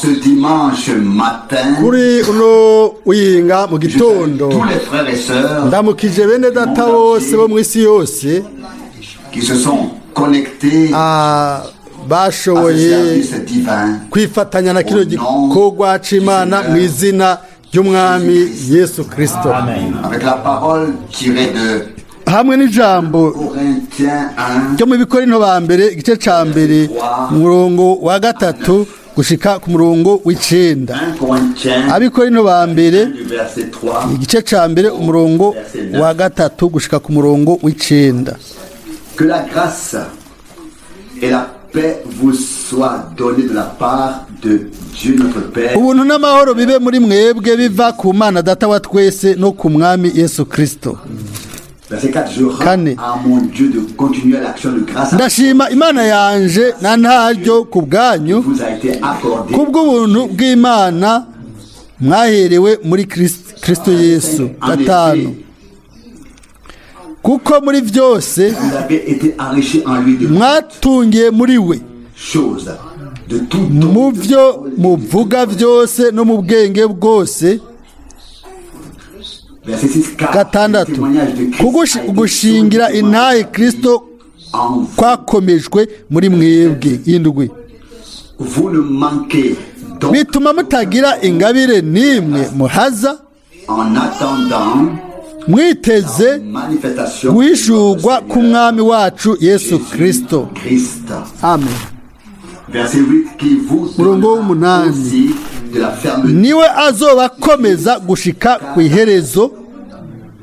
Ce dimanche matin, Kuri uno uyinga mu je salue gitondo, tous les frères et sœurs ndamukije bene data bose bo mu isi yose qui se sont connectés à ce bashoboye service divin kwifatanya na kino gikorwa c'Imana mu izina ry'Umwami Yesu Kristo, avec la parole tirée de hamwe n'ijambo Corinthiens 1, ryo mu Bikorinto ba mbere, igice ca mbere, umurongo wa gatatu gushika ku murongo w'icenda. 1 Corinthiens Abikorino ba mbere, du verset 3 igice ca mbere, umurongo wa gatatu gushika ku murongo w'icenda. Que la grâce et la paix vous soient données de la part de Dieu notre Père Ubuntu n'amahoro bibe muri mwebwe biva ku Mana Data wa twese no ku Mwami Yesu Kristo. Verset 4, je rends Kane. à mon Dieu de continuer l'action de grâce Ndashima Imana yanje na ntaryo ku bwanyu, vous a été accordée kubw'ubuntu bw'Imana mwaherewe muri Kristo Yesu. En Gatanu, effet, kuko muri byose vous avez été enrichis en lui de mwatungiye muri we, choses, de tout don, mu byo muvuga byose no mu bwenge bwose. Verset 6, car le Gatandatu, témoignage de Christ a été gushingira solidement intahe Kristo en vous. kwakomejwe muri mwebwe. Indwi, Vous ne manquez donc bituma mutagira ingabire n'imwe muhaza, en attendant mwiteze manifestation guhishurwa k'Umwami wacu Yesu Kristo. Christ. Amen. Verset 8, qui vous Murongo donnera w'umunani. aussi de la fermeté. Niwe azobakomeza gushika ku iherezo.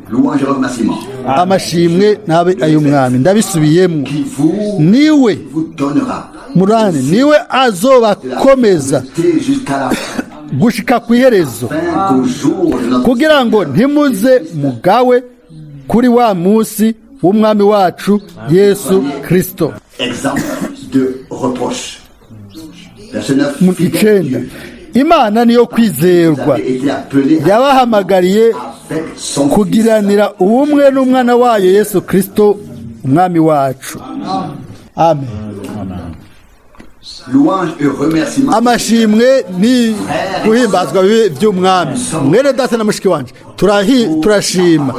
Louange et remerciement. Amashimwe n'abe ay'Umwami. Ndabisubiyemo. Qui vous, Niwe vous donnera murane, niwe de la azobakomeza fermeté jusqu'à la fin, gushika ku iherezo, qu'au jour de notre kugira ngo ntimuze mugawe kuri wa munsi w'Umwami wacu Yesu Kristo. Exempt de reproche. Verset 9. Mu Fidèle icenda, Dieu, Imana niyo vous kwizerwa, avez été appelés yabahamagariye avec son Fils. kugiranira ubumwe n'Umwana wayo Yesu Kristo Umwami wacu. Amen. Louange et remerciement. Amashimwe ni guhimbazwa bibe by'Umwami. Mwene data na mushiki wanje, turashima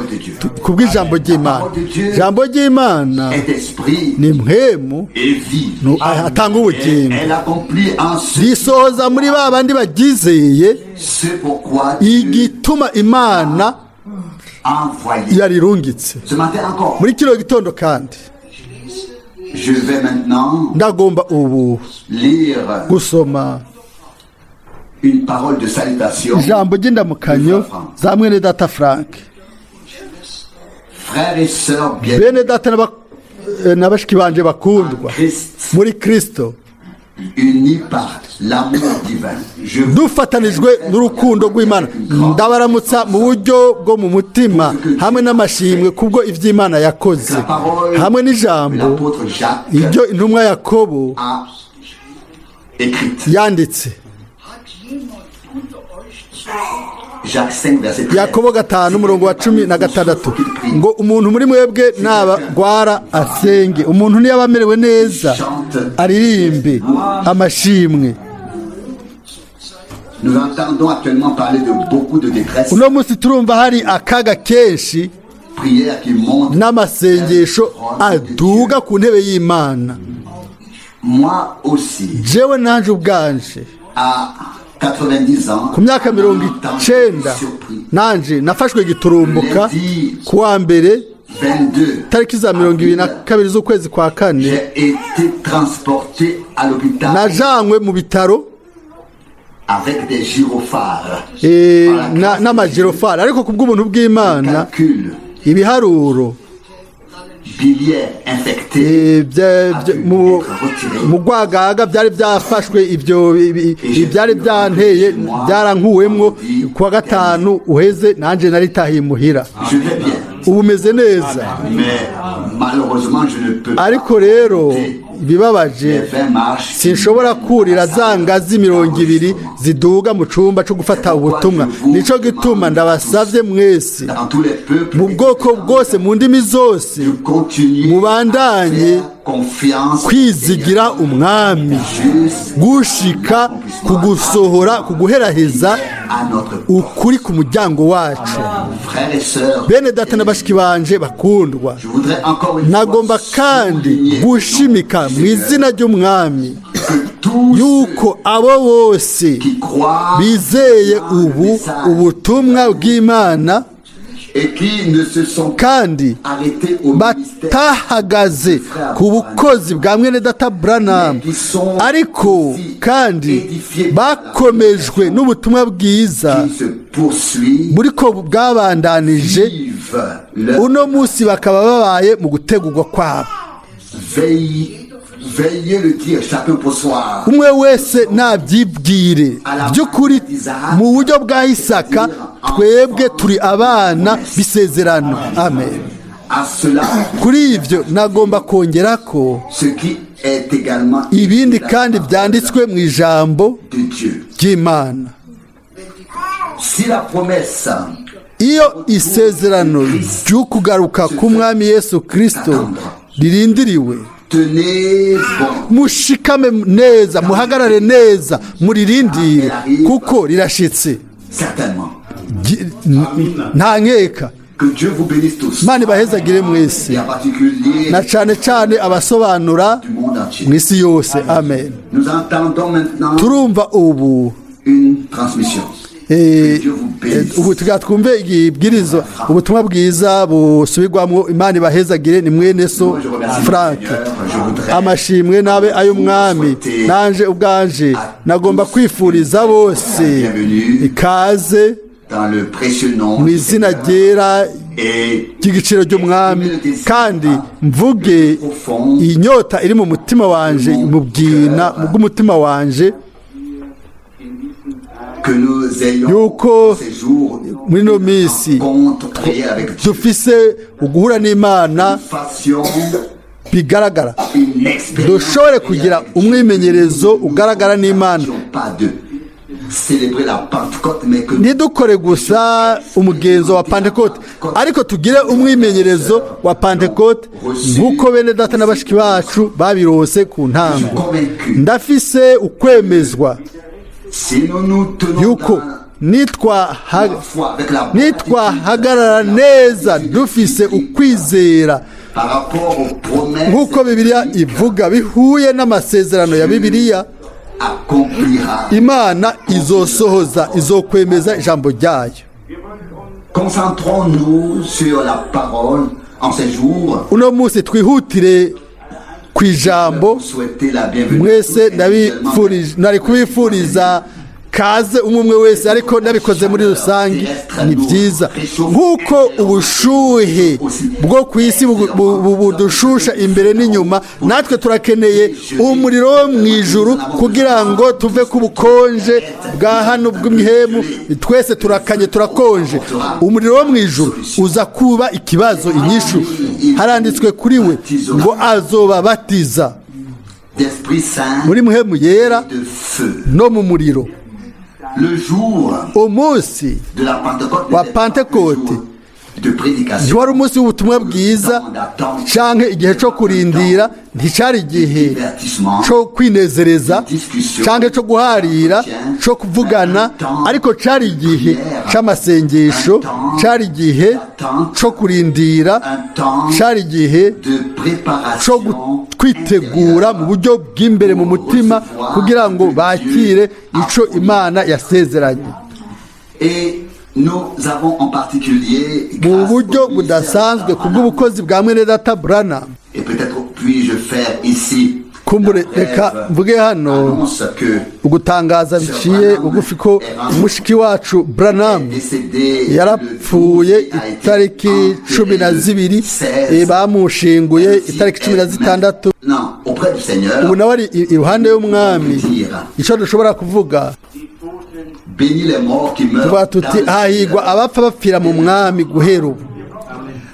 kubw'ijambo ry'Imana. Ijambo ry'Imana Est esprit ni mpwemu et vie. Atanga Et ubugingo. elle accomplit en ceux Risohoza muri ba bandi baryizeye ce pourquoi Dieu igituma Imana a envoyé. yarirungitse. Ce matin encore, Muri kino gitondo kandi, je vais maintenant ndagomba ubu lire gusoma une parole de salutation. ijambo ry'indamukanyo za mwene data Frank. Frères et sœurs bien Bene data na bashiki banje bakundwa Christ, muri Kristo, unis par l'amour divin. Je vous dufatanijwe n'urukundo rw'Imana, ndabaramutsa mu buryo bwo mu mutima hamwe n'amashimwe kubwo iby'Imana yakoze, la parole hamwe que n'ijambo l'apôtre Jacques ibyo intumwa Yakobo a écrite. yanditse. Jacques 5, verset 13. Yakobo 5, umurongo wa 16, ngo: "Umuntu muri mwebwe nabagwara asenge, umuntu niyaba amerewe neza aririmbe amashimwe." Nous entendons actuellement parler de beaucoup de détresse, Uno munsi turumva hari akaga kenshi prière qui monte. n'amasengesho aduga ku ntebe y'Imana. Moi aussi, Jewe nanje ubwanje, à 90 ans, ku myaka 90, surpris. nanje nafashwe giturumbuka ku wa mbere, 22 tariki za 22 z'ukwezi kwa kane. J'ai été transporté à l'hôpital Najanywe mu bitaro avec des gyrophares. N'amagirofari, ariko ku bw'ubuntu bw'Imana, Calcul ibiharuro biliaire infecté mu rwagaga byari byafashwe, ibyo ibyari byanteye byarankuwemwo ku wa gatanu uheze, nanjye naritahiye imuhira. Je vais bien. Ubu meze neza. Mais malheureusement, je ne peux pas Ariko rero porter Ibibabaje, les 20 marches sinshobora kurira za ngazi 20 ziduga mu cumba co gufata ubutumwa. Nico gituma ndabasavye mwese, dans tous les peuples, mu bwoko bwose, mu ndimi zose, de continuer mubandanye à faire confiance kwizigira umwami juste gushika ku gusohora, ku guheraheza à notre ukuri ku muryango wacu. Frères et sœurs, Bene data na bashiki banje bakundwa, je voudrais encore une nagomba fois kandi souligner gushimika mu izina ry'umwami que tous yuko abo bose qui croient bizeye dans le ubu message ubutumwa bw'Imana et qui ne se sont kandi arrêtés au ministère batahagaze ku bukozi bwa mwene data Branham, ariko kandi bakomejwe n'ubutumwa bwiza qui se poursuit buriko bwabandanije, vivent leur uno munsi bakaba babaye mu gutegurwa kwabo. Veille, veillez le dire chacun pour soi. Umwe wese nabyibwire by'ukuri mu buryo bwa Isaka: twebwe turi abana b'isezerano. Amen. À cela, Kuri ibyo nagomba kongera ko ce qui est également ibindi kandi byanditswe mu ijambo de Dieu. ry'Imana. Si la promesse Iyo isezerano ry'ukugaruka k'umwami Yesu Kirisito ririndiriwe, tenez bon, mushikame neza, muhagarare neza, muririndire, kuko rirashitse certainement. Nta nkeka. Que Dieu vous bénisse tous. Imana ibahezagire mwese, Et en particulier na cane cane abasobanura du monde entier. mu isi yose. Amen. Nous entendons maintenant Turumva ubu une transmission. Ubu tugira twumve igibwirizo, ubutumwa bwiza busubirwamo. Imana ibahezagire. Ni mwene so Moi, je remercie le Frank. Seigneur. Je voudrais Amashimwe n'abe ay'umwami. Nanje ubwanje nagomba kwifuriza bose ikaze dans le précieux nom mu du izina Seigneur ryera et ry'igiciro ry'umwami, kandi mvuge inyota iri mu mutima wanje, mu bwina mu bw'umutima wanje, que nous ayons yuko ces jours muri ino minsi rencontre réelle avec Dieu. dufise uguhura n'Imana Fassions bigaragara, une expérience dushobore kugira réelle avec Dieu. umwimenyerezo ugaragara n'Imana. Nous ne pas de célébrer la Pentecôte, mais que Ntidukore gusa umugenzo wa Pantekote, ariko tugire umwimenyerezo wa Pantekote nk'uko bene data na bashiki bacu babirose ku ntango. Convaincus, Ndafise ukwemezwa si nous nous tenons yuko dans la foi avec la bonne nitwahagarara neza dufise ukwizera par rapport aux promesses nk'uko Bibiliya ivuga, bihuye n'amasezerano ya Bibiliya, accomplira. Imana izosohoza, izokwemeza ijambo ryayo. Concentrons-nous sur la parole en ces jours. Uno munsi twihutire ku ijambo. Souhaiter la bienvenue. Mwese nari kubifuriza kaze umwe umwe wese, ariko nabikoze muri rusange ni byiza. Nk'uko ubushuhe bwo ku isi budushusha imbere n'inyuma, natwe turakeneye umuriro wo mu ijuru kugira ngo tuve ku bukonje bwa hano bw'imihemu. Twese turakanye, turakonje. Umuriro wo mu ijuru uza kuba ikibazo, inyishu. Haranditswe kuri we ngo azobabatiza D'Esprit Saint muri Muhemu Yera et de feu. no mu muriro. Le jour Umunsi de la Pentecôte wa n'était pas un Pentecôte jour de prédication. ntiwari umunsi w'ubutumwa bwiza canke igihe co kurindira. Nticari igihe co kwinezereza canke co guharira, co kuvugana, ariko cari igihe c'amasengesho, cari igihe co kurindira, cari igihe De co préparation kwitegura mu buryo bw'imbere mu mutima kugira ngo bakire ico Imana yasezeranye. Et nous avons en particulier, Mu grâce buryo au ministère budasanzwe, de kubw'ubukozi bwa mwene data Branham, et peut-être puis-je faire ici Kumbure la brève reka mvuge hano annonce que ugutangaza biciye bugufi ko mushiki wacu Branham décédé yarapfuye le 12 a été itariki enterré 12, le 16. bamushinguye itariki 16. Non, auprès du Seigneur, Ubu nawe ari iruhande y'umwami. Icyo dushobora kuvuga, bénis les morts qui meurent tuvuga dans tuti le hahigwa Seigneur. abapfa bapfira mu mwami guhera ubu.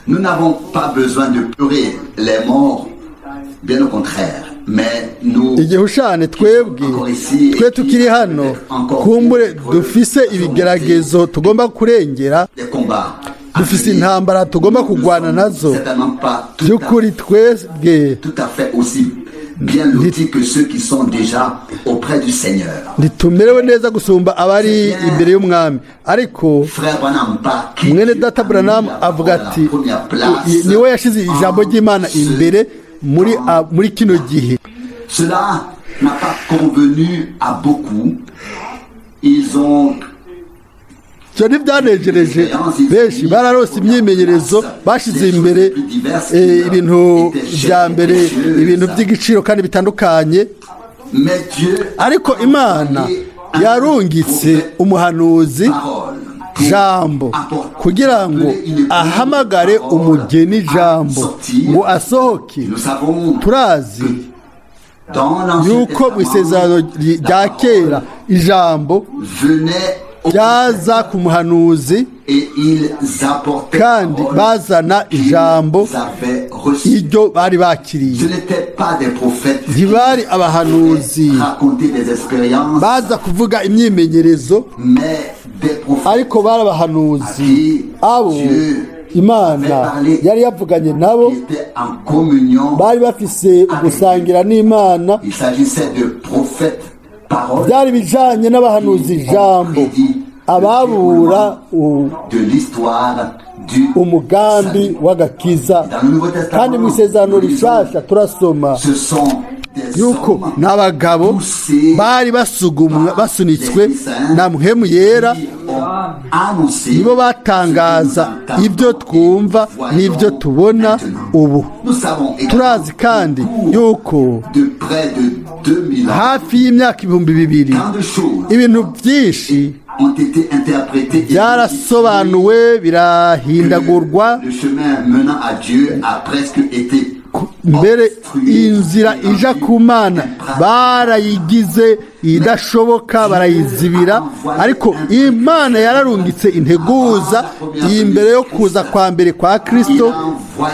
Nous n'avons pas besoin de pleurer les morts, bien au contraire. Mais nous, Igihushane twebwe, twe tukiri hano, kumbure dufise ibigeragezo tugomba kurengera, des combats dufise intambara tugomba kurwana nazo. Certainement pas tout à, By'ukuri twebwe tout à fait aussi bien lotis que ceux qui sont déjà auprès du Seigneur. Ntitumerewe neza gusumba abari imbere y'Umwami, ariko Frère Branham, par qui mwene Dieu data a mis Branham la avuga parole à ati la première place niwe yashize ijambo ry'Imana en ce imbere muri kino gihe. Cela n'a pas convenu à beaucoup. Ils ont Ibyo ntibyanejereje benshi. Bararose imyimenyerezo, bashize imbere ibintu bya mbere, ibintu by'igiciro kandi bitandukanye. Mais Dieu Ariko Imana yarungitse umuhanuzi parole pour jambo kugira ngo ahamagare umugeni jambo ngo asohoke. Nous savons Turazi dans l'Ancien yuko mu isezerano rya kera ijambo venait au ryaza ku muhanuzi et ils apportaient kandi la parole bazana ijambo qu'ils avaient reçue. iryo bari Ce bakiriye. n'étaient pas des prophètes qui Ntibari abahanuzi racontaient des expériences, baza kuvuga imyimenyerezo, mais des prophètes ariko bari abahanuzi abo Imana yari yavuganye nabo, qui étaient en communion. bari bafise ugusangira n'Imana. Il s'agissait de prophètes paroles Byari bijanye n'abahanuzi ijambo, ababura de l'histoire du umugambi salut. w'agakiza. Dans le Nouveau Testament, Kandi mu isezerano rishasha turasoma ce sont des yuko hommes n'abagabo poussés bari basugumwa, basunitswe na Mpwemu Yera, qui ont annoncé nibo batangaza ce que nous ibyo twumva voyons n'ibyo tubona maintenant. ubu. Nous savons également Turazi kandi qu'au cours yuko de près de 2000 ans, hafi y'imyaka 2000, tant de choses ibintu byinshi ont été interprétées et byarasobanuwe, birahindagurwa. Le chemin menant à Dieu a presque été Mbere obstrué inzira et ija rendu ku Mana impraticable. barayigize idashoboka, barayizibira, ariko Imana yararungitse integuza imbere yo kuza kwa mbere kwa Kristo,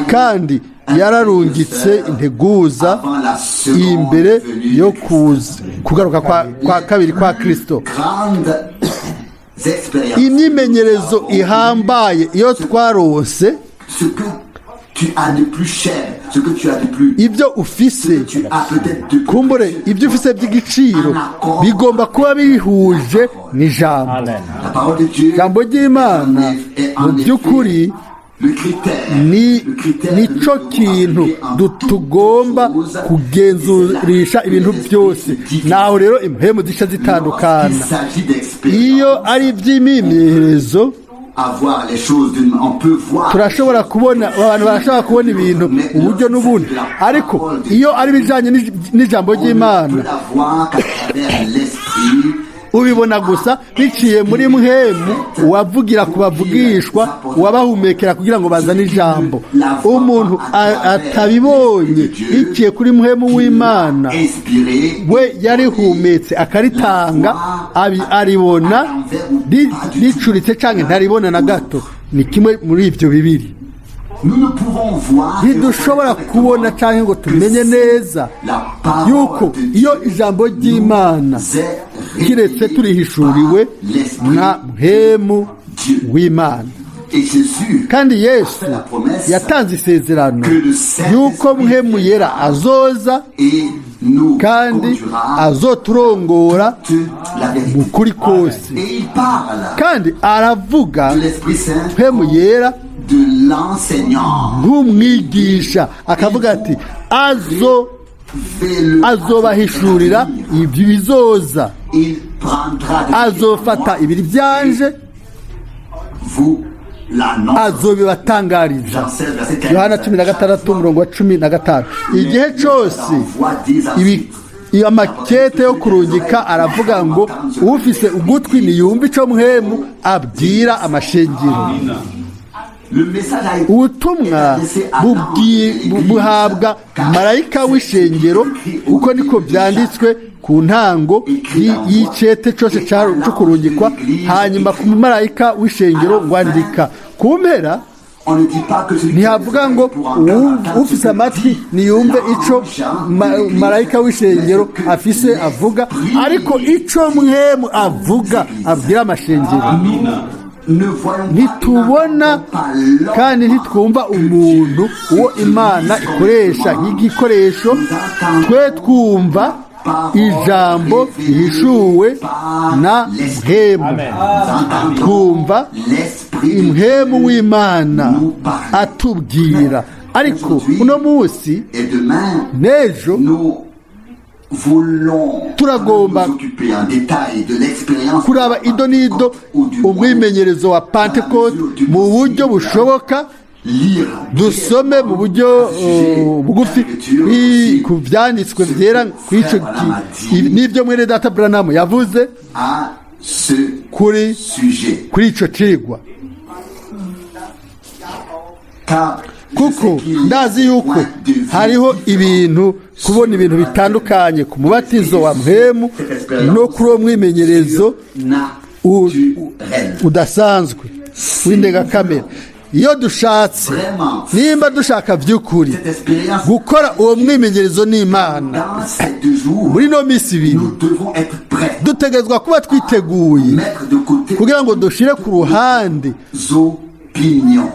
kandi yararungitse integuza Avant la seconde imbere venue yo de Christ. kuza kugaruka kwa kabiri kwa Kristo. Grandes expériences. Imyimenyerezo ihambaye iyo twaronse, Ce que tu as de plus cher, ce que tu as de plus, ibyo ufise, tu as peut-être de plus kumbure précieux. ibyo ufise by'igiciro bigomba kuba bihuje n'ijambo. Amen. La parole de Dieu Ijambo ry'Imana est en mu by'ukuri effet le critère, ni le critère nico que nous devons kintu appliquer en toutes tugomba choses. kugenzurisha Et c'est là ibintu que l'esprit byose. se divise. Naho rero impemu zica zitandukana. Lorsqu'il s'agit d'expérience, Iyo ari iby'imyimenyerezo, avoir les choses d'une, on peut voir turashobora kubona, abantu barashobora kubona ibintu uburyo n'ubundi, ariko iyo ari ibijyanye n'ijambo On ne ry'Imana, peut la voir qu'à travers l'esprit ubibona gusa biciye muri Mpwemu uwavugira ku bavugishwa, uwabahumekera kugira ngo bazane ijambo. Umuntu atabibonye biciye kuri Mpwemu w'Imana, inspiré we yarihumetse akaritanga, aribona ricuritse cyangwa ntaribona na gato. Ni kimwe muri ibyo bibiri. Nous ne pouvons voir Ntidushobora kubona cyangwa ngo tumenye neza yuko iyo ijambo ry'Imana kiretse turihishuriwe na Mpwemu w'Imana. Et Jésus Kandi Yesu yatanze isezerano yuko Mpwemu Yera azoza et nous kandi conduira azoturongora toute la vérité. mu kuri kose. Et il parle Kandi aravuga de l'Esprit Saint Mpwemu Yera de l'enseignant. nk'umwigisha, akavuga ati azo Fais-le azobahishurira ibyo bizoza, Il prendra de azofata ibiri byanje vous l'annonce. azobibatangariza. Jean 16, verset 15. Yohana 16, umurongo wa 15. Igihe cyose Envoie des ibi iyo amakete yo kurungika aravuga ngo ufise ugutwi niyumve ico Mpwemu abwira amashengero. Le message a été Ubutumwa adressé à buhabwa marayika w'ishengero, kuko niko byanditswe ku ntango y'icete cyose cyo kurungikwa, hanyuma ku marayika w'ishengero ngo andika ku mpera. On ne dit pas que celui qui a des Ntihavuga oreilles ngo pour entendre, entende ufise ce que amatwi dit niyumve ico l'ange de l'église, marayika w'ishengero mais ce que afise avuga, l'esprit ariko ico mwemu avuga abwira amashengero. Nous ne voyons pas, Ntitubona et n'entendons pas l'homme kandi ntitwumva que umuntu Dieu uwo utilise Imana comme ikoresha instrument. nk'igikoresho. Nous entendons Twe twumva ijambo rihishuwe na mpemu. Nous entendons Twumva l'esprit de impwemu Dieu w'Imana nous parler. atubwira. Ariko uno munsi Et demain, n'ejo nous voulons turagomba nous occuper en détail de l'expérience kuraba ido n'ido ou du moins umwimenyerezo wa Pentecote mu buryo bushoboka, lire dusome mu buryo bugufi ku byanditswe byera kw'icyo n'ibyo mwene data Branham yavuze à ce kuri sujet. kuri ico cigwa. Car Kuko ndazi yuko hariho ibintu kubona ibintu bitandukanye ku mubatizo wa mpemu no kuri uwo mwimenyerezo naturel. udasanzwe w'indengakamere. Iyo dushatse, nimba dushaka by'ukuri Cette expérience, gukora uwo mwimenyerezo n'Imana dans ces 2 jours, muri ino minsi 2, nous devons être prêts, dutegerezwa kuba twiteguye mettre de côté kugira ngo dushire ku ruhande nos opinions.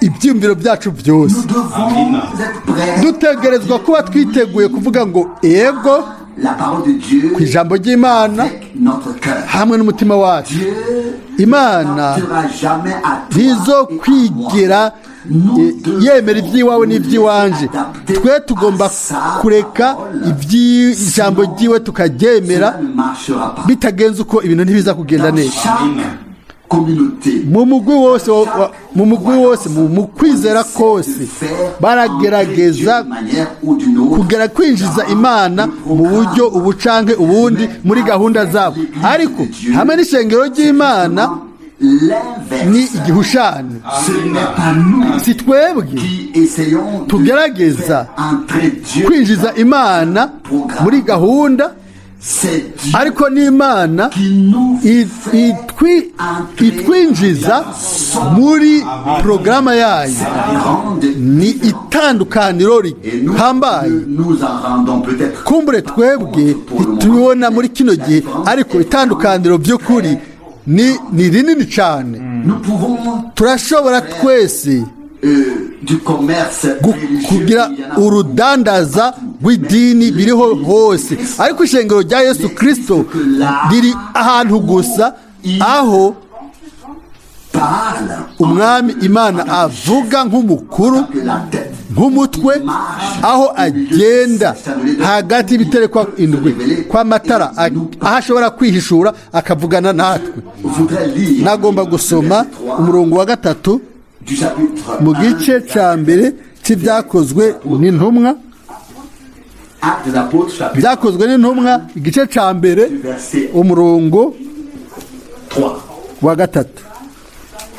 ibyiyumviro byacu byose. Nous devons être prêts Dutegerezwa kuba twiteguye kuvuga ngo ego la parole de Dieu ku ijambo ry'Imana avec notre cœur. hamwe n'umutima wacu. Dieu Imana ne jamais à toi et à moi. ntizokwigera Nous devons yemera iby'iwawe n'iby'iwanje. nous adapter Twe tugomba à sa kureka parole. iby'ijambo ry'iwe tukaryemera. Cela ne marchera pas. Bitagenze uko ibintu ntibiza kugenda Dans neza. chaque communauté, Mu mugwi wose mu mugwi wose, mu kwizera kose, baragerageza kugera kwinjiza Imana mu buryo ubu canke ubundi muri gahunda zabo, ariko hamwe n'ishengero ry'Imana ni igihushane. Ce n'est pas nous Si twebwe qui essayons de tugerageza faire entrer Dieu. kwinjiza Imana muri gahunda, C'est Dieu ariko n'Imana qui nous fait entrer itwinjiza muri porogaramu yayo. la grande Ni itandukaniro Et nous rihambaye. ne nous en rendons peut-être Kumbure twebwe ntitubibona muri kino gihe, ariko itandukaniro by'ukuri ni rinini cyane. Nous pouvons Turashobora twese du commerce religieux, kugira il y en a urudandaza rw'idini biriho hose, ariko ishengero rya Yesu Kirisito riri ahantu gusa aho parle umwami Imana avuga nk'umukuru, que la tête nk'umutwe, aho agenda hagati y'ibiterekwa indwi kw'amatara, aho ashobora kwihishura akavugana natwe. Voudrait lire Nagomba gusoma umurongo wa 3 du chapitre mu gice cya mbere cy'Ibyakozwe n'Intumwa. Actes des Apôtres chapitre Byakozwe n'Intumwa, igice cya mbere, verset umurongo 3. wa 3.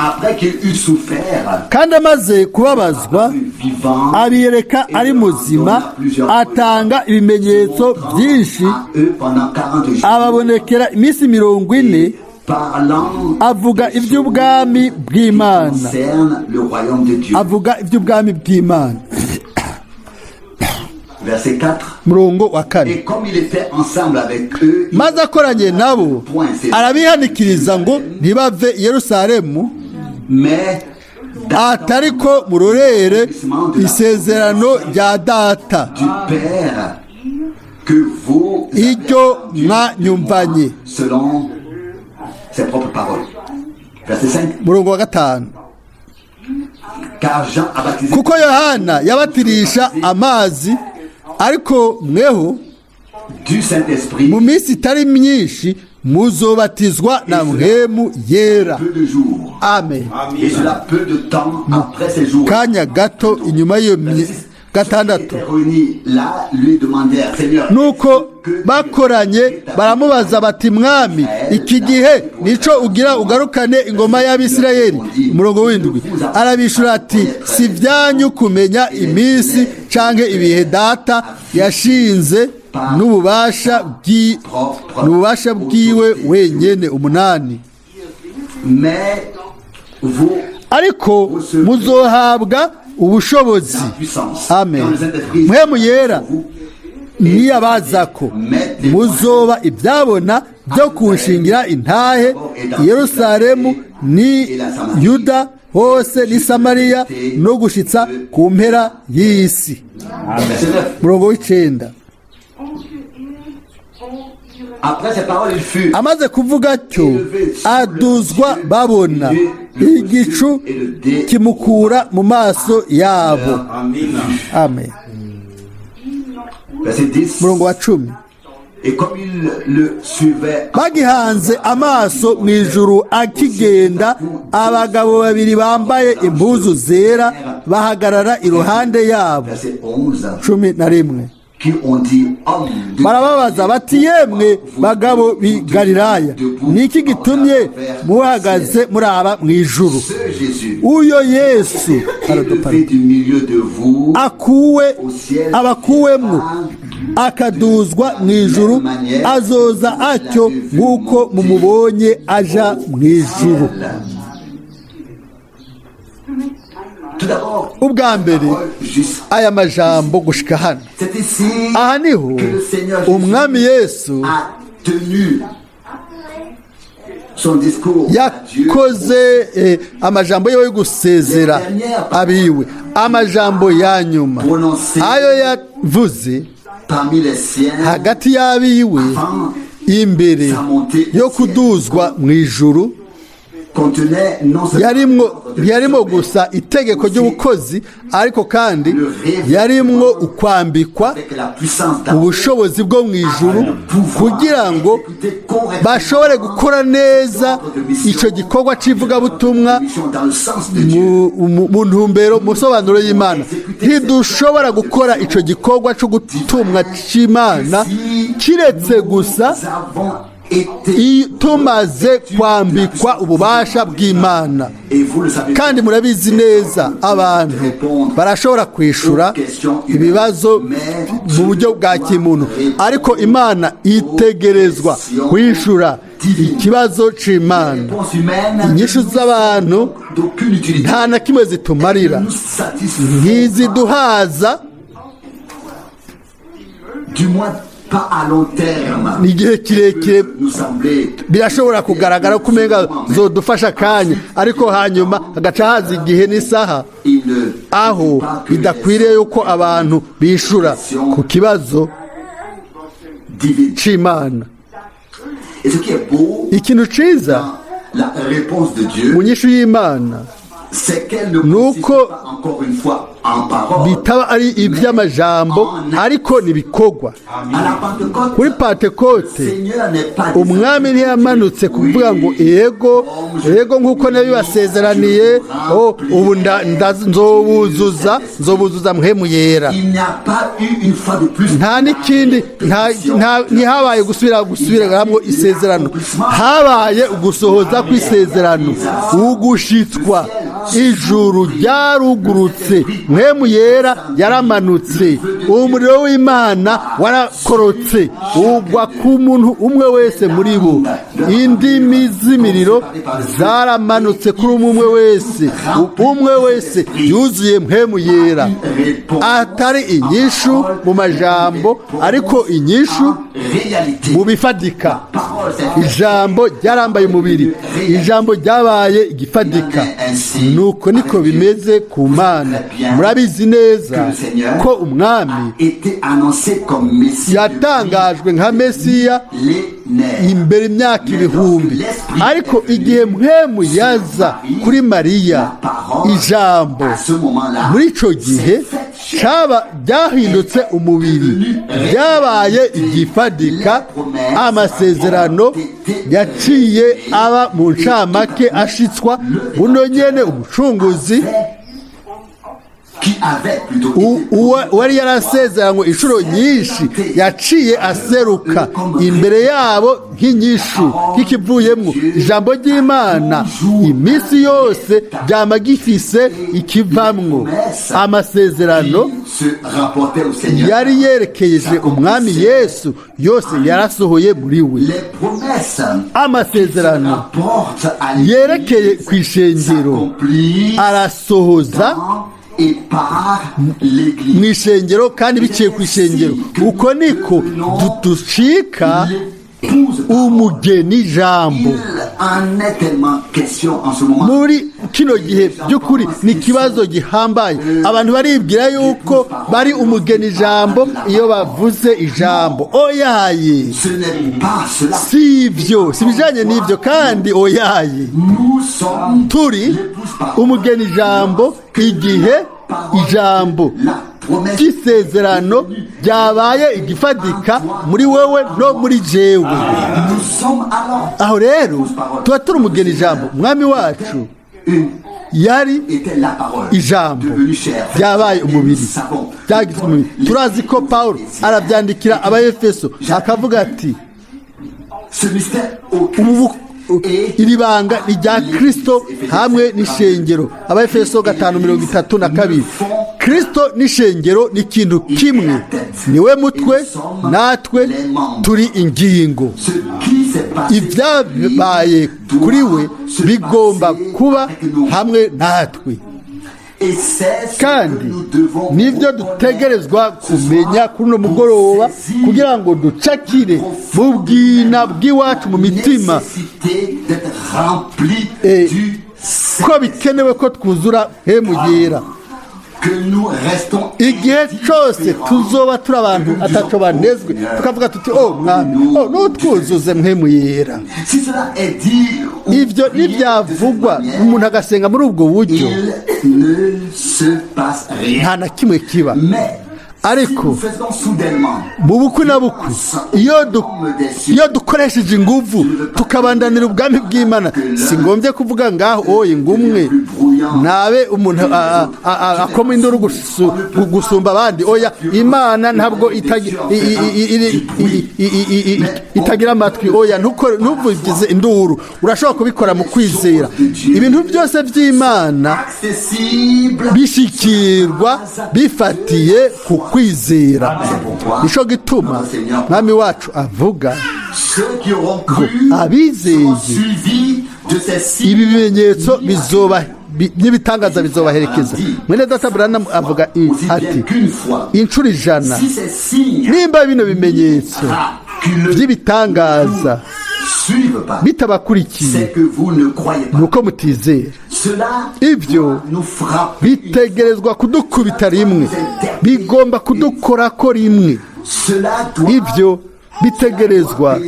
Après qu'il eut souffert, Kandi amaze kubabazwa, vivant, abiyereka ari muzima, atanga ibimenyetso byinshi, à eux pendant 40 jours, ababonekera iminsi 40, parlant avuga iby'ubwami bw'Imana. concerne le royaume de Dieu. Avuga iby'ubwami bw'Imana. Verset 4. Murongo wa 4. Et comme il était ensemble avec eux, il Maze akoranye nabo, arabihanikiriza ngo ntibave i Yerusalemu, mais atari ko murorere isezerano rya Data du Père que vous avez iryo entendu mwanyumvanye. Selon ses propres paroles. Verset 5. Murongo wa 5. Car Jean a baptisé Kuko Yohana yabatirisha amazi, ariko mweho du Saint-Esprit mu minsi itari myinshi muzobatizwa na Mpwemu Yera. Peu de jours. Amen. Et cela peu de temps après ces jours. Kanya gato inyuma y'iyo 6. Étaient réunis là, lui demandèrent, Seigneur, Nuko bakoranye baramubaza bati: "Mwami, iki gihe nico ugira ugarukane ingoma y'Abisirayeli?" Umurongo w'7, arabishura ati: "Si byanyu kumenya iminsi canke ibihe Data yashinze n'ububasha bwiwe wenyene." 8. Mais vous Ariko muzohabwa ubushobozi. La puissance. Amen. Quand le Saint-Esprit Mpwemu Yera sur vous, niyabazako, muzoba ibyabona byo kunshingira intahe i Yerusalemu ni Yuda hose ni Samariya no gushitsa ku mpera y'isi. Verset 9. Murongo w'9. Après ces paroles, il fut Amaze kuvuga atyo, aduzwa babona, igicu kimukura mu maso yabo. Amen. Verset 10. Murongo wa 10. Et comme il le suivait, Bagihanze amaso mu ijuru akigenda, abagabo babiri bambaye impuzu zera bahagarara iruhande yabo. Verset 11, 11. qui ont dit, homme de Barababaza bati: "Yemwe bagabo b'i Galilaya, ni iki gitumye muhagaze muraba mu ijuru?" Ce Jésus, Uyo Yesu, pardon, pardon, élevé du milieu de vous, akuwe, abakuwemwo akaduzwa mu ijuru, azoza atyo nk'uko mumubonye aja mu ijuru. Tout d'abord, Ubwa mbere, parole juste. aya majambo gushika hano. C'est ici Aha niho que le Seigneur Jésus Umwami Yesu a tenu son discours à Dieu. Yakoze amajambo yiwe yo gusezera abiwe, amajambo ya nyuma ayo yavuze Parmi les siens, hagati y'abiwe avant imbere yo kuduzwa mu ijuru, contenait non seulement yarimwo l'ordre de ntiyarimwo mission, gusa itegeko ry'ubukozi, ariko kandi yarimwo ukwambikwa avec la puissance d'amour, ubushobozi bwo mu ijuru kugira ngo bashobore gukora neza icyo gikorwa cy'ivugabutumwa mission dans le sens de Dieu. mu ntumbero, mu sobanuro y'Imana. Ntidushobora gukora icyo gikorwa cyo gutumwa cy'Imana kiretse gusa Nous avons été tumaze kwambikwa ububasha bw'Imana. Et vous le savez, Kandi murabizi neza, abantu barashobora kwishura ibibazo mu buryo bwa kimuntu, ariko Imana itegerezwa kwishura ikibazo c'Imana. Réponse humaine Inyishu z'abantu d'aucune utilité. nta na kimwe zitumarira, Nous satisfont, ntiziduhaza, du moins pas à long terme. Ni igihe kirekire. Nous sembler Birashobora kugaragara ko umenga zodufasha akanya, ariko hanyuma hagaca haza igihe n'isaha il ne aho pas que bidakwiriye yuko abantu bishura ku kibazo divine. c'Imana. Et ce qui est beau Ikintu ciza dans la réponse de Dieu, mu nyishu y'Imana c'est qu'elle ne nuko consiste pas encore une fois en parole. Bitaba ari iby'amajambo, ariko nibikorwa. À la Pentecôte, Kuri Pantekote, Seigneur n'est pas Umwami ntiyamanutse kuvuga ngo: "Yego, yego, nk'uko nabibasezeraniye, oh, ubu nzobuzuza, nzobuzuza Mpwemu Yera." Il n'y a pas eu une fois de plus Nta n'ikindi, ntihabaye gusubira gusubiramwo isezerano, habaye ugusohoza kw'isezerano, ugushitswa. Ijuru ryarugurutse, Mpwemu Yera yaramanutse, umuriro w'Imana warakorotse ugwa ku muntu umwe wese muri bo, indimi z'imiriro zaramanutse kuri umwe umwe wese, umwe wese yuzuye Mpwemu Yera. Atari inyishu mu majambo, ariko inyishu réalité. mu bifatika. Parole, c'est Ijambo ryarambaye umubiri, ijambo ryabaye igifatika. Nuko niko bimeze ku Mana. Murabizi neza ko Umwami a été annoncé comme Messie yatangajwe nka Mesiya millénaire. imbere imyaka ibihumbi, ariko igihe Mpwemu yaza kuri Mariya, ijambo À ce moment-là, muri ico gihe caba ryahindutse umubiri, ryabaye igifadika. Amasezerano yaciye aba mu ncamake ashitswa buno nyene, Umucunguzi Qui avait plutôt Uwari yarasezeranywe inshuro nyinshi yaciye aseruka imbere yabo nk'inyishu, nk'ikivuyemwo. Ijambo ry'Imana iminsi yose ryama gifise ikivamwo. Amasezerano qui se rapportait au Seigneur. yari yerekeje Umwami Yesu yose yarasohoye muri we. Les promesses Amasezerano rapportent à l'Église yerekeye ku ishengero s'accomplissent arasohoza dans et par l'Église. mu ishengero kandi biciye ku ishengero. Uko niko ducika L'épouse. umugeni jambo. Il en est tellement question en ce moment. Muri kino gihe by'ukuri ni ikibazo gihambaye. Abantu baribwira yuko bari umugeni jambo iyo bavuze ijambo. Oyaye! Ce n'est pas cela. Si ibyo, si ibijyanye n'ibyo kandi, oyaye! Nous sommes Turi l'épouse parole. umugeni jambo igihe ijambo La promesse ry'isezerano ryabaye igifatika muri wewe no muri jewe. Nous sommes alors Aho rero tuba turi umugeni jambo. Umwami wacu une yari était la parole ijambo devenue chair. ryabaye umubiri, Nous savons. byagizwe umubiri. Turazi ko Pawulo arabyandikira Abaefeso akavuga ati: Ce mystère au ubu Christ et iri banga ni rya Kristo hamwe n'ishengero. Abaefeso 5:32. Kristo n'ishengero ni ikintu kimwe, niwe mutwe, natwe turi ingingo. Ce qui s'est passé Ibyabaye kuri we bigomba kuba hamwe natwe. Et c'est ce que Kandi nous devons nibyo dutegerezwa kumenya kuri uno mugoroba kugira ngo ducakire mu bwina bw'iwacu mu mitima nécessité d'être rempli Et du ko bikenewe ko twuzura Mpwemu Yera. Que nous restons Igihe cyose tuzoba turi abantu ataco banezwe, tukavuga tuti: "Oh Mwami, oh nutwuzuze Mpwemu Yera." Si cela est dit ou Ibyo prié de cette nibyavugwa, manière, umuntu agasenga muri ubwo buryo, il ne se passe rien. nta na kimwe kiba. Mais Ariko si nous faisons soudainement mu bukwi na bukwi, iyo dukoresheje inguvu tukabandanira ubwami bw'Imana, si ngombye kuvuga ngaho oye ngumwe nabe umuntu akoma induru gusumba abandi. Oya, Imana ntabwo itagira amatwi. Oya, ntuvugize induru, urashobora kubikora mu kwizera. Ibintu byose by'Imana accessible bishikirwa bifatiye ku kwizera. Nico gituma Mwami wacu avuga ceux qui auront cru abizeye seront suivis de ces signes. ibi bimenyetso bizoba n'ibitangaza bizobaherekeza. Mwene data Branham avuga Aussi bien ati: qu'une fois, inshuro 100, si ces signes nimba bino bimenyetso miraculeux by'ibitangaza suivent pas, bitabakurikiye, c'est que vous ne croyez pas. ni uko mutizera. Cela Ibyo doit nous frapper. bitegerezwa kudukubita rimwe, bigomba kudukorako rimwe. Cela doit Ibyo bitegerezwa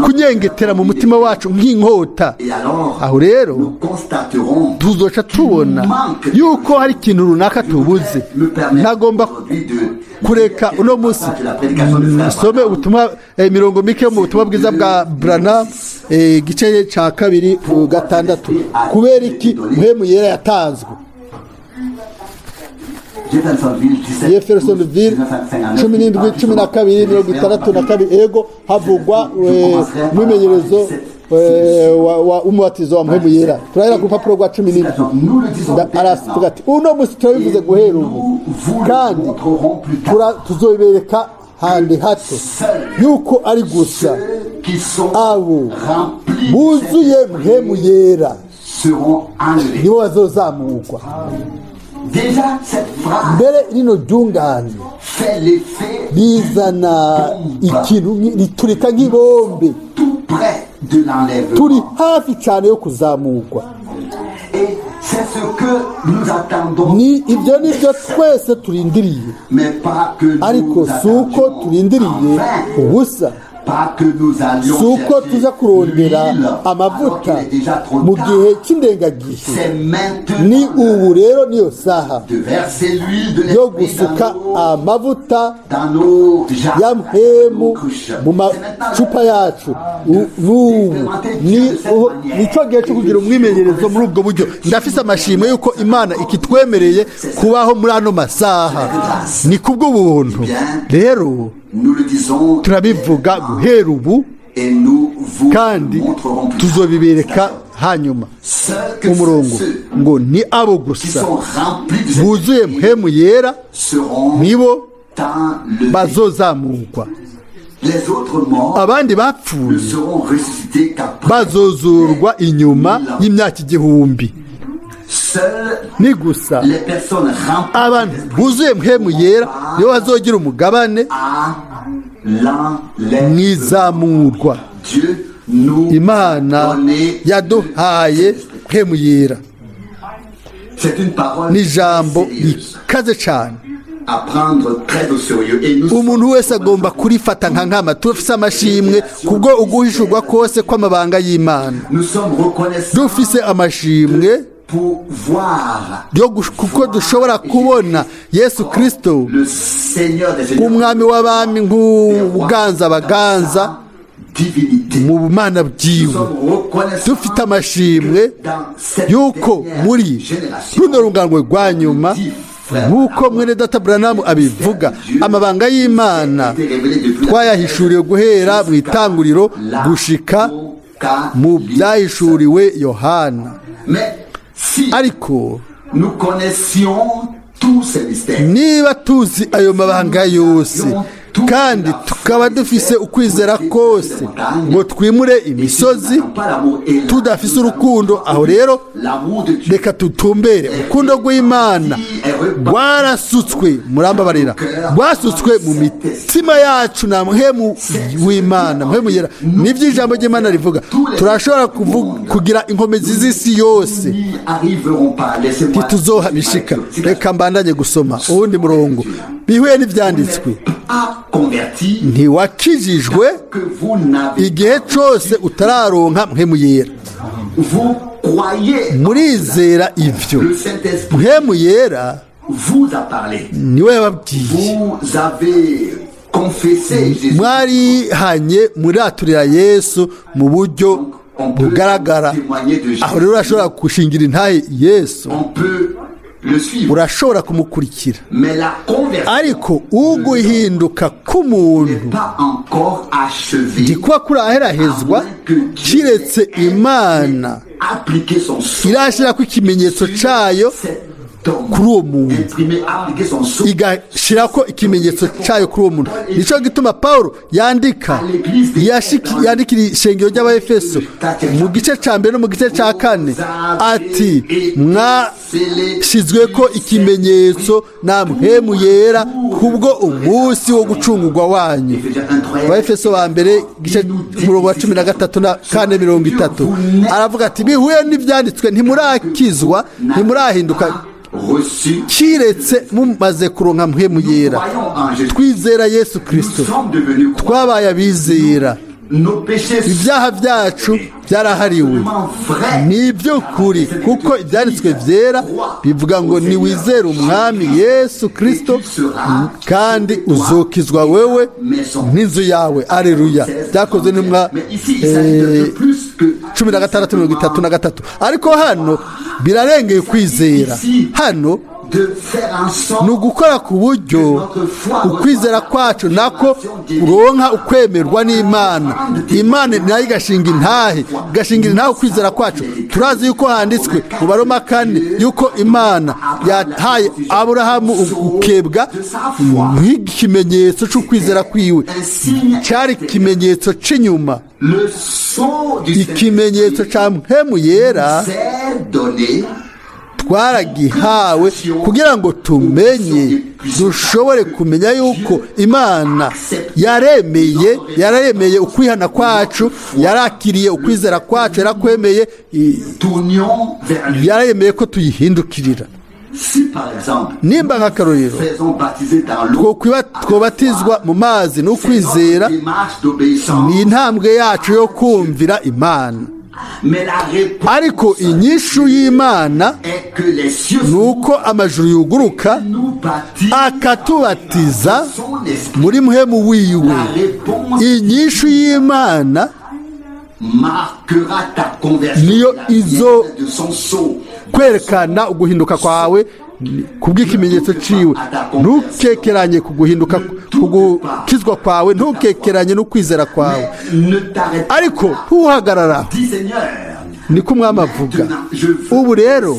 kunyengetera mu mutima wacu nk'inkota. Et alors, Aho rero nous constaterons tuzoca tubona yuko hari ikintu runaka tubuze. Ntagomba kureka uno munsi nsome ubutumwa, imirongo mike yo mu butumwa bwiza bwa Branham, igice cya 2 6. Kubera iki Mpwemu Yera yatanzwe? Jeffersonville 17 Jeffersonville 17, 12, 62. Ego, havugwa umwimenyerezo w'umubatizo wa Mpwemu Yera. Turahera ku rupapuro rwa 17. Nous le disons Aravuga ati: "Uno munsi turabivuze guhera ubu, kandi tuzobereka handi hato yuko ari gusa qui sont abo remplis buzuye Mpwemu Yera seront enlevés. nibo bazozamurwa." Déjà, cette phrase Mbere rino ryungane fait l'effet rizana ikintu riturika nk'ibombe. tout près de l'enlèvement. Turi hafi cyane yo kuzamurwa. Et c'est ce que nous attendons, Ni ibyo nibyo twese turindiriye, mais pas que nous ariko si uko attendions turindiriye en vain. ubusa. pas que nous allions Si uko chercher tuza kurondera l'huile alors amavuta qu'il est déjà trop mu tard. gihe cy'indengagihe. C'est maintenant Ni ubu rero, niyo saha de verser l'huile de yo l'esprit gusuka amavuta dans nos jarres, ya dans nos mpemu cruches. mu C'est maintenant macupa yacu. N'ubu nicyo gihe cyo kugira umwimenyerezo muri ubwo buryo. Ndafise amashimwe y'uko Imana ikitwemereye kubaho muri ano masaha, ni kubw'ubuntu rero. Nous le disons Turabivuga guhera ubu et nous vous kandi montrerons plus tard. tuzobibereka hanyuma. Seuls que Umurongo ceux ngo ni abo qui gusa sont remplis du buzuye Saint-Esprit mpemu yera seront nibo enlevés. bazozamurwa. Les autres morts Abandi ne bapfuye seront ressuscités qu'après. bazozurwa inyuma y'imyaka 1000. Seules Ni gusa les personnes remplies abantu de l'Esprit buzuye mpemu yera nibo bazogira umugabane à l'enlèvement. mwizamurwa. Dieu nous Imana donné yaduhaye mpemu yera. C'est une parole Ni ijambo sérieuse rikaze cyane à prendre très au sérieux. Et nous umuntu wese agomba kurifata nka nkama. Turafise amashimwe kubwo uguhishurwa kose kw'amabanga y'Imana. Nous sommes reconnaissants Dufise amashimwe pouvoir yo kuko dushobora kubona Yesu Kristo le Seigneur des Seigneurs, nk'umwami w'abami, nk'uganza abaganza divinité. mu bumana Nous bwiwe. sommes reconnaissants Dufite amashimwe dans cette yuko dernière muri génération, runo runganwe rwa nyuma, nk'uko mwene data Buranamu abivuga, amabanga y'Imana twayahishuriwe guhera mu itanguriro gushika mu byahishuriwe Yohana. Mais si Ariko nous connaissions tous ces mystères, niba tuzi ayo mabanga yose kandi tukaba dufise ukwizera kose ngo twimure imisozi, tudafise urukundo, aho rero l'amour de Dieu reka tutumbere. Urukundo rw'Imana rwarasutswe, murambabarira, rwasutswe mu mitima yacu na mpemu w'Imana, mpemu yera. Nibyo ijambo ry'Imana rivuga. Turashobora kugira inkomezi z'isi yose, n'y arriveront pas. Laissez-moi ntituzohabishika. Reka mbandanye gusoma uwundi murongo bihuye n'ibyanditswe. pas converti Ntiwakijijwe que vous n'avez igihe cose utararonka mpemu yera. Vous croyez Murizera ivyo. le Saint-Esprit Mpemu yera vous a parlé. niwe yababwiye. Vous avez confessé Jésus. Mwarihanye, muraturira Yesu mu buryo On peut bugaragara. témoigner de Jésus. Aho rero urashobora gushingira intahe Yesu, On peut le suivre. urashobora kumukurikira. Mais la conversion Ariko uguhinduka k'umuntu n'est pas encore achevée. ntikuba kuraherahezwa kiretse Imana Appliquer son sceau irashyirako ikimenyetso cayo cet homme. kuri uwo muntu, Imprimer, appliquer son sceau igashyirako ikimenyetso cyayo kuri uwo muntu. Nicyo gituma Paul yandika, yandikira ishengero ry'Abaefeso mu gice cya mbere no mu gice cya kane ati: "Mwashyizwe ko ikimenyetso na mpemu yera kubwo umunsi wo gucungurwa wanyu." Éphésiens 1, 3. Abaefeso ba mbere, gice umurongo wa 13 na 4:30, aravuga ati: "Bihuye n'ibyanditswe, ntimurakizwa, ntimurahinduka Reçu. kiretse mumaze kuronka mpemu yera." Croyons en Jésus. Twizera Yesu Kristo. Nous sommes devenus croyants. Twabaye abizera. Nos péchés Ibyaha byacu byarahariwe. sont vrais. Ni iby'ukuri, kuko ibyanditswe byera bivuga ngo: "Niwizere umwami Yesu Kristo kandi uzokizwa wewe n'inzu yawe." Areruya. Byakozwe n'intumwa Mais ici, il s'agit de plus que 16:33. Ariko hano birarengeye kwizera. Hano de faire en sorte ni ugukora ku buryo ukwizera kwacu nako uronka ukwemerwa n'Imana, Imana nayo igashinga intahe, igashingira intahe ukwizera kwacu. Turazi yuko handitswe mu Baroma 4 yuko Imana yahaye Aburahamu gukebwa nk'ikimenyetso cy'ukwizera kwiwe. Cyari ikimenyetso cy'inyuma. le sceau du Ikimenyetso cya mpemu yera s'est donné twaragihawe kugira ngo tumenye, dushobore kumenya yuko Imana yaremeye, yararemeye ukwihana kwacu, yarakiriye ukwizera kwacu, yarakwemeye Tournions vers lui. yaremeye ko tuyihindukirira. Si par exemple, Nimba nk'akarorero faisons baptiser dans l'eau, twobatizwa mu mazi n'ukwizera, c'est notre démarche d'obéissance. Ni intambwe yacu yo kumvira Imana. Mais la réponse Ariko inyishu y'Imana est que les cieux ni uko amajuru yuguruka, nous baptisent akatubatiza son esprit. muri mpwemu wiwe. La réponse Inyishu y'Imana marquera ta conversion. niyo La mienne izo de son sceau. kwerekana uguhinduka kwawe kubw'ikimenyetso ciwe. Ntukekeranye ku guhinduka, ku gukizwa kwawe, ntukekeranye n'ukwizera kwawe. Mais ne t'arrête pas. Ariko ntuhagarara. Dis Seigneur, Niko umwami avuga, ubu rero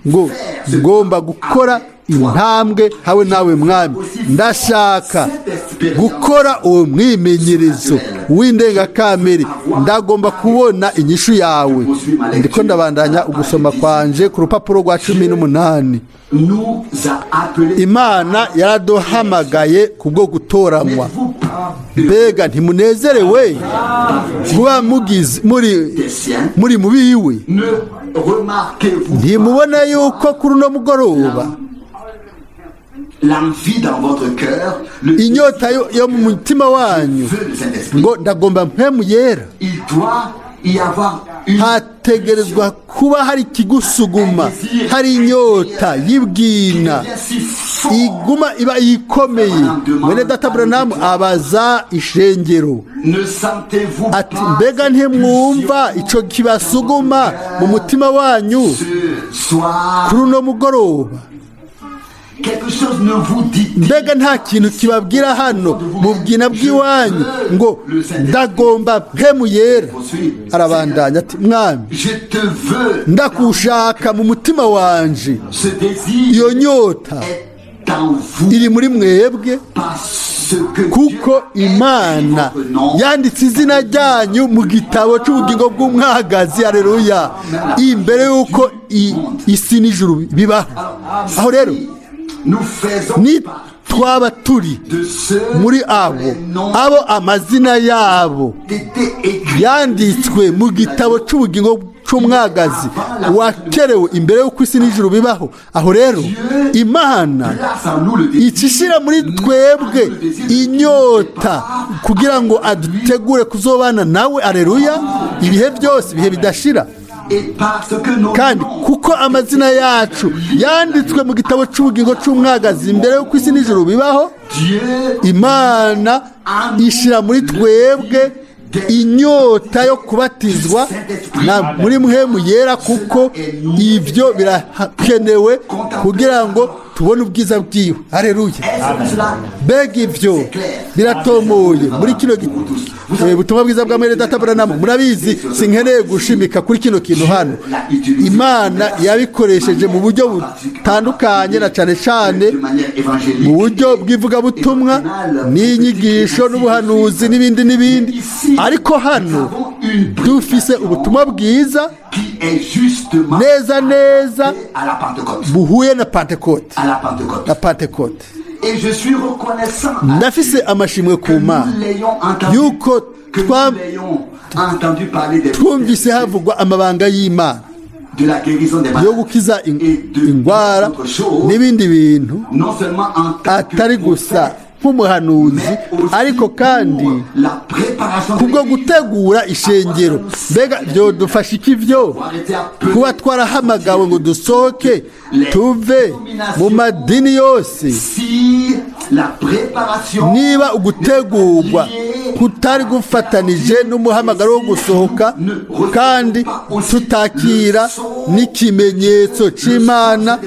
ngo ngomba gukora intambwe hawe nawe mwami, ndashaka gukora uwo mwimenyerezo w'indengakamere, ndagomba kubona inyishu yawe. Ndiko ndabandanya ugusoma kwanje ku rupapuro rwa 18. Nous a appelés. Imana yaraduhamagaye kubwo gutoranywa. N'êtes-vous pas Mbega ntimunezerewe kuba mugize muri des siens? muri mu biwe? Ne remarquez-vous Ntimubona yuko kuri uno mugoroba l'envie dans votre cœur, le inyota yo mu mutima wanyu feu du Saint-Esprit? ngo ndagomba mpwemu yera? Il doit y avoir une Hategerezwa kuba hari ikigusuguma, hari inyota y'ibwina devient si fort. iguma iba ikomeye. Mwene data Branham abaza ishengero Ne sentez-vous ati pas mbega ntimwumva ico kibasuguma mu mutima wanyu ce soir? kuri uno mugoroba? Quelque chose ne vous dit Mbega nta kintu kibabwira hano mu bwina bw'iwanyu ngo ndagomba mpwemu yera? Arabandanya ati mwami, Je te veux. ndakushaka mu mutima wanje. Ce désir Iyo nyota est en vous iri muri mwebwe parce que kuko Dieu a écrit Imana votre nom. yanditse izina ryanyu mu gitabo cy'ubugingo bw'umwagazi, aleluya, imbere y'uko isi n'ijuru bibaho. Aho rero Nous faisons ni partie twaba turi de ceux muri abo amazina yabo étaient écrits yanditswe mu gitabo cy'ubugingo cy'umwagazi wakerewe imbere y'uko isi n'ijuru bibaho, aho rero Imana place en nous le désir icishyira muri twebwe inyota kugira ngo adutegure kuzobana nawe, aleluya, ibihe byose, ibihe bidashira. Et parce que nos Kandi noms kuko amazina yacu yanditswe mu gitabo cy'ubugingo cy'umwagazi imbere y'uko isi n'ijuru bibaho, Dieu Imana ishyira muri twebwe inyota yo kubatizwa na muri mpwemu yera, kuko ibyo birakenewe kugira ngo tubone ubwiza bwiwe, aleluya. Est-ce que cela Mbega ibyo biratomoye muri kino butumwa bwiza bwa mwene data Branham? Murabizi, sinkeneye gushimika kuri kino kintu hano. Imana yabikoresheje mu buryo butandukanye, na cyane cyane de manière évangélique mu buryo bw'ivugabutumwa n'inyigisho n'ubuhanuzi n'ibindi n'ibindi, ariko hano dufise ubutumwa bwiza qui est justement neza neza à la Pentecôte. buhuye na Pentekote. À la Pentecôte. Na Pentekote. Et je suis reconnaissant à Ndafise amashimwe ku que Mana nous l'ayons entendu, yuko que nous l'ayons entendu parler des twumvise havugwa amabanga y'Imana de la guérison des yo malades gukiza ingwara n'ibindi bintu, non seulement en tant que atari gusa prophète, nk'umuhanuzi, mais aussi ariko kandi pour la préparation de kubwo l'Église. gutegura ishengero. Mbega byodufasha iki byo Avoir été appelé kuba twarahamagawe ngo dusohoke tuve mu madini yose, si la préparation niba ugutegurwa kutari gufatanije n'umuhamagaro wo gusohoka, kandi tutakira n'ikimenyetso c'Imana,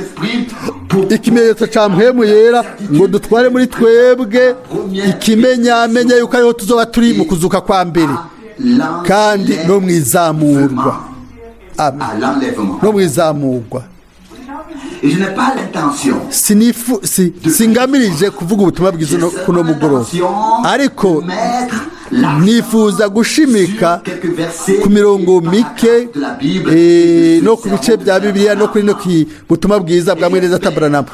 ikimenyetso ca mpwemu yera, ngo dutware muri twebwe ikimenyamenya yuko ariho tuzoba turi mu kuzuka kwa mbere kandi no mu izamurwa? Amen. À l'enlèvement. No mu izamurwa. Et je n'ai pas l'intention Sinifu si singamirije kuvuga ubutumwa bwiza kuno mugoroba, ariko nifuza gushimika ku mirongo mike no ku bice bya Bibiliya no kuri no ku butumwa bwiza bwa mwene data Branham.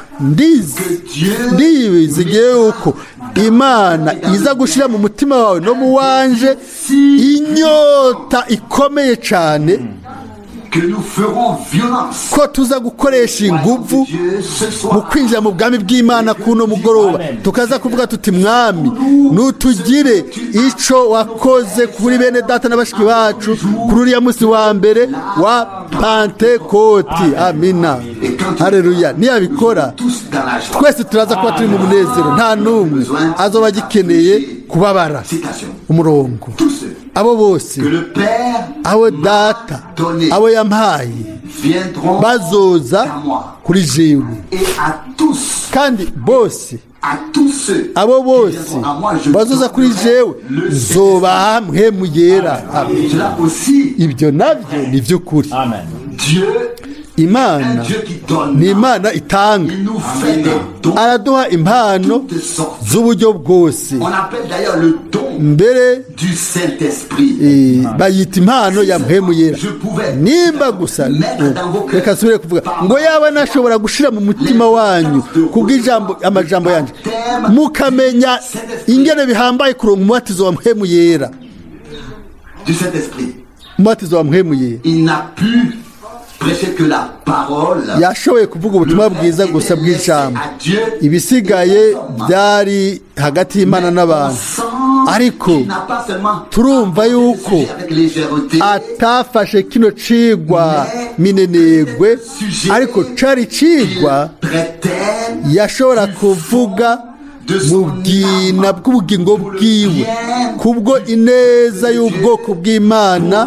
Ndizigiye yuko Imana iza gushira mu mutima wawe no mu wanje inyota ikomeye cyane. Que nous ferons violence ko tuza gukoresha inguvu Dieu ce mu soir. kwinjira mu bwami bw'Imana kuno mugoroba, tukaza kuvuga tuti: "Mwami, nutugire ico wakoze kuri bene data na bashiki bacu kuri uriya munsi wa mbere wa Pantekoti." Amina, haleluya. Niyabikora, Tous dans la joie. twese turaza kuba turi mu munezero, nta n'umwe azoba agikeneye kubabara. Citation. Umurongo. Tous ceux Abo bose que le Père abo Data abo yampaye viendront bazoza kuri jewe. Et à tous, Kandi bose, à tous ceux abo qui bose viendront à moi, je bazoza kuri donnerai jewe, le nzobaha Mpwemu Yera. Amen. Cela aussi, Ibyo nabyo ni by'ukuri. Amen. Dieu, Imana un Dieu qui donne. ni Imana itanga. Il nous fait des dons Araduha impano de sortes. z'uburyo bwose. On appelle d'ailleurs le don Mbere du Saint-Esprit. Bayita impano ya Mpwemu Yera. Nimba gusa, reka nsubire kuvuga ngo yaba nashobora gushira mu mutima wanyu kubw'ijambo, amajambo yanjye, mukamenya ingene bihambaye kuronka umubatizo wa Mpwemu Yera. Du Saint-Esprit. Umubatizo wa Mpwemu Yera. Il n'a pu prêcher que la parole. Yashoboye kuvuga ubutumwa bwiza gusa bw'ijambo, ibisigaye byari hagati y'Imana n'abantu. Ariko turumva yuko atafashe kino cigwa minenegwe, ariko cari cigwa yashobora kuvuga mu bwina bw'ubugingo bwiwe, kubwo ineza y'ubwoko bw'Imana,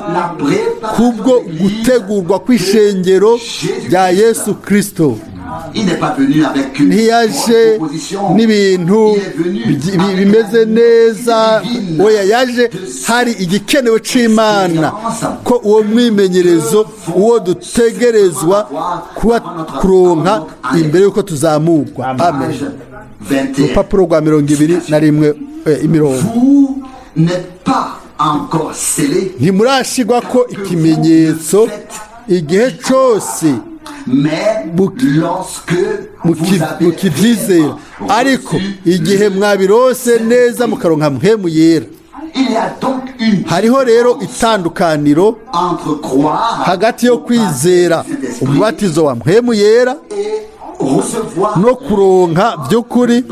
kubwo gutegurwa kw'ishengero rya Yesu Kristo. Ntiyaje n'ibintu bimeze neza, oya, yaje hari igikenewe c'Imana, ko uwo mwimenyerezo uwo dutegerezwa kuba kuronka imbere y'uko tuzamurwa. Amen. Urupapuro rwa 21, imirongo. Vous n'êtes pas encore scellés, Ntimurashigwa ko ikimenyetso igihe cose mais lorsque vous avez mukivyizera, ariko igihe mwabirose neza mukaronka Mpwemu Yera. Il y a donc une Hariho rero itandukaniro entre croire hagati yo kwizera umubatizo wa Mpwemu Yera et recevoir. no kuronka by'ukuri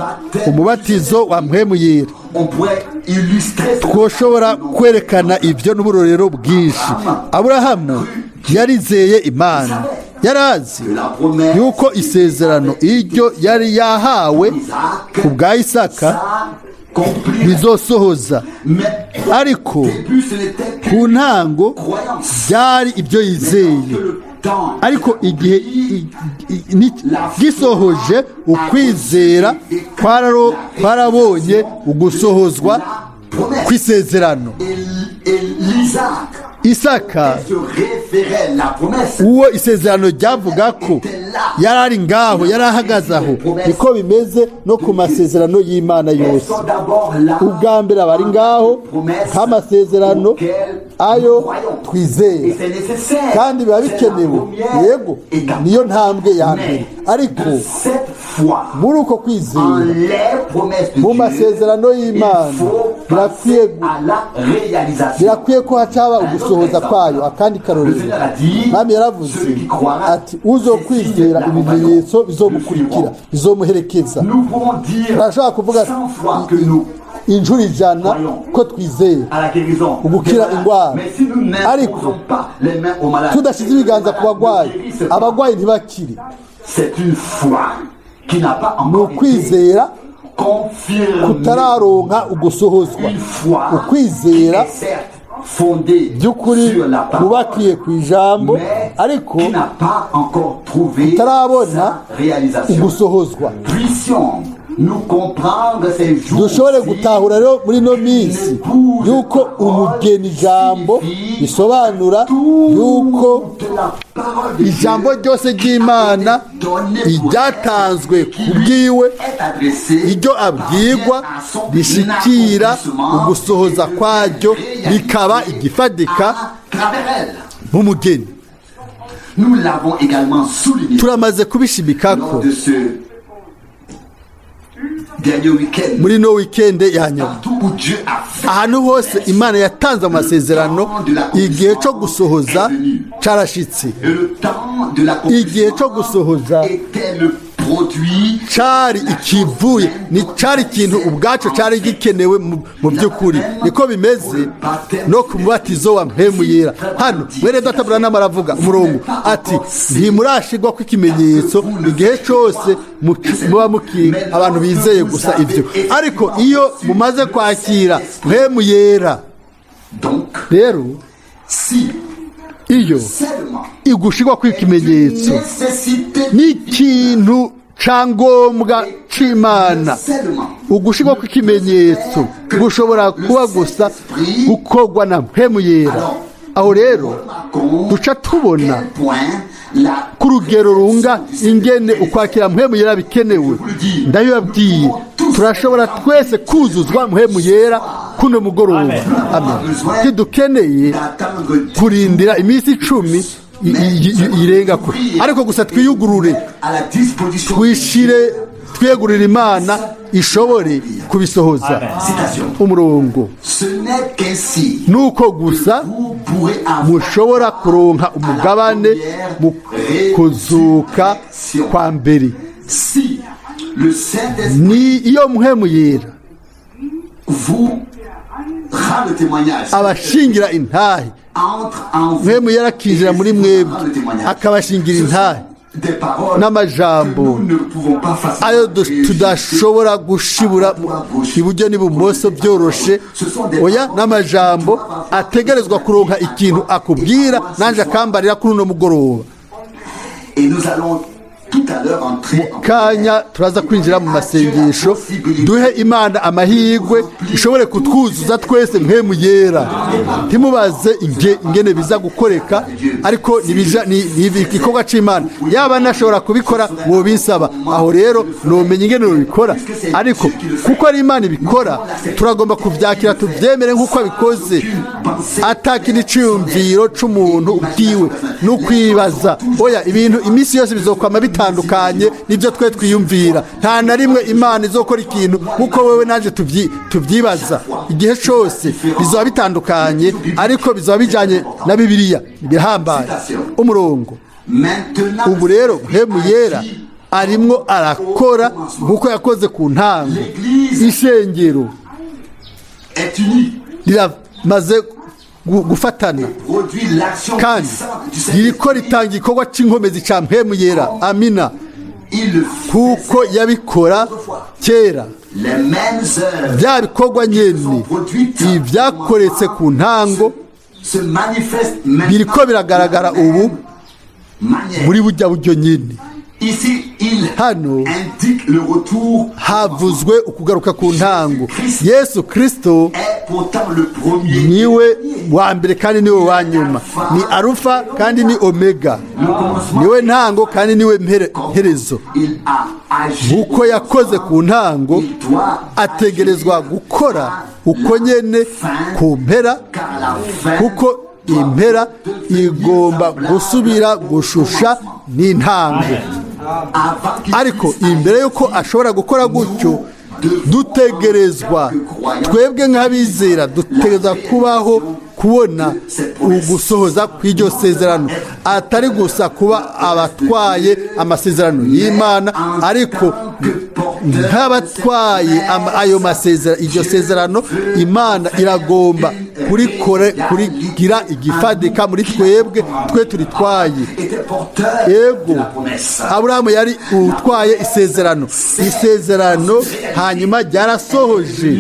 umubatizo wa Mpwemu Yera. On pourrait illustrer Twoshobora kwerekana ibyo n'uburorero bwinshi. Aburahamu yarizeye Imana, yarazi que la promesse yuko isezerano iryo yari yahawe ku bwa Isaka s'accomplirait. bizosohoza. Mais Ariko au début, ce n'était ku qu'une ntango croyance. byari ibyo yizeye, Que le temps ariko igihe gisohoje, ukwizera kwarabonye ugusohozwa kw'isezerano. Et l'Isaac Isaka, se référait la promesse. uwo isezerano ryavuga ko, yari ari ngaho, yari ahagaze aho. Niko bimeze no ku masezerano y'Imana yose. Sont d'abord là Ubwa mbere abari ngaho nk'amasezerano ayo twizera. Et c'est nécessaire. Kandi biba bikenewe, yego, niyo ntambwe ya mbere. Ariko Cette foi muri uko kwizera en les promesses de mu Dieu, masezerano y'Imana, il faut birakwiye passer à la réalisation. birakwiye ko hacaba ugusohoza kwayo. Akandi karorero, Mwami yaravuze ati: "Uzokwizera, ibimenyetso bizomukurikira, bizomuherekeza." Nous pouvons dire Turashobora kuvuga 100 fois que nous inshuro 100 ko twizera à la guérison ugukira des malades. indwara. Mais si nous Ariko n'imposons pas les mains aux malades, tudashyize ibiganza ku bagwayi, abagwayi ntibakire. C'est une foi qui n'a pas Ni encore été ukwizera confirmée. kutararonka ugusohozwa. Une foi Ukwizera qui est certes fondée by'ukuri sur la parole, bubakiye ku ijambo, mais ariko qui n'a pas encore trouvé kutarabona sa réalisation. ugusohozwa. Puissions nous comprendre ces jours Dushobore gutahura rero muri ino minsi yuko umugeni, ijambo bisobanura yuko ijambo ryose ry'Imana iryatanzwe ku bwiwe, iryo abwirwa rishikira ugusohoza kwaryo, rikaba igifatika nk'umugeni. Nous l'avons également souligné Turamaze kubishimikako lors de ce dernier week-end, Muri no weekend ya nyuma, partout où Dieu a fait ahantu hose Imana yatanze amasezerano, igihe cyo gusohoza carashitse. Et le temps de Igihe cyo gusohoza était le produit cari ikivuye ni cari ikintu ubwaco cari gikenewe. Mu by'ukuri niko bimeze no ku mubatizo wa Mpwemu Yera. Hano mwene data Branham aravuga umurongo ati: "Ntimurashigwa ko ikimenyetso igihe cose muba mukiri abantu bizeye gusa ibyo, ariko iyo mumaze kwakira Mpwemu Yera." Donc, Rero si iyo seulement igushigwa kw'ikimenyetso nécessité n'ikintu ca ngombwa c'Imana, seulement ugushigwa kw'ikimenyetso gushobora kuba gusa gukorwa na Mpwemu Yera. Aho rero duca tubona quel point la ku rugero runga ingene ukwakira Mpwemu Yera bikenewe. Ndabibabwiye, turashobora twese kuzuzwa Mpwemu Yera kuno mugoroba. Amen. Ntidukeneye d'attendre kurindira iminsi 10 irenga kure, ariko gusa twiyugurure, à la disposition. twishire, twiyegurire Imana ishobore kubisohoza. Citation. Umurongo. Ce n'est qu'ainsi Nuko gusa vous pourrez avoir mushobora kuronka umugabane mu kuzuka kwa mbere. Si le Saint-Esprit Ni iyo Mpwemu Yera vous rend le témoignage, abashingira intahe, entre en vous, Mpwemu Yera akinjira muri mwebwe akabashingira intahe des paroles n'amajambo que nous ne pouvons pas facilement ayo tudashobora gushibura iburyo n'ibumoso byoroshe. Oya, n'amajambo ategerezwa kuronka ikintu akubwira nanje akambarira kuri uno mugoroba. Et nous allons tout à l'heure entrer en Kanya turaza kwinjira mu masengesho, duhe Imana amahirwe ishobore kutwuzuza twese Mpwemu Yera. Ntimubaze ingene biza gukoreka, ariko ni igikorwa c'Imana. Yaba nashobora kubikora wobisaba, aho rero nomenya ingene nobikora, ariko kuko ari Imana ibikora, turagomba kuvyakira, tuvyemere nk'uko abikoze, atakindi ciyumviro c'umuntu ubwiwe n'ukwibaza. Oya, ibintu iminsi yose bizokwama bitandukanye nibyo twe twiyumvira. Nta na rimwe Imana izokora ikintu nk'uko wewe naje tubyibaza. Igihe cose bizoba bitandukanye, ariko bizoba bijanye na Bibiliya. Birahambaye. Umurongo. Maintenant, Ubu rero Mpwemu Yera arimwo arakora nk'uko yakoze ku ntango. Ishengero est unie, riramaze gufatana produit l'action kandi puissante du ririko Saint-Esprit. ritanga igikorwa c'inkomezi ca Mpwemu Yera. Amina. Il le fait. Kuko yabikora kera, Les mêmes œuvres bya bikorwa nyene ibyakoretse ku ntango se manifestent maintenant biriko biragaragara ubu manière. muri burya buryo nyene. Ici, il Hano indique le retour havuzwe ukugaruka ku ntango. Yesu Kristo est pourtant le premier. niwe wa mbere kandi niwe wa nyuma, ni Arufa kandi ni Omega, Le commencement, niwe ntango kandi niwe mperezo. il a agi. Nk'uko yakoze ku ntango, Il doit ategerezwa gukora uko nyene ku mpera, car la fin kuko impera igomba gusubira gushusha n'intango. avant qu'il Ariko puisse imbere y'uko ashobora gukora gutyo, dutegerezwa twebwe nk'abizera dutegerezwa kubaho kubona ugusohoza kw'iryo sezerano, atari gusa kuba abatwaye amasezerano y'Imana, ariko nk'abatwaye ayo masezerano, iryo sezerano, Imana iragomba kurikore, kurigira igifadika muri twebwe twe turitwaye. Était porteur Ego, de la promesse. Aburahamu yari utwaye isezerano. Isezerano hanyuma ryarasohoje,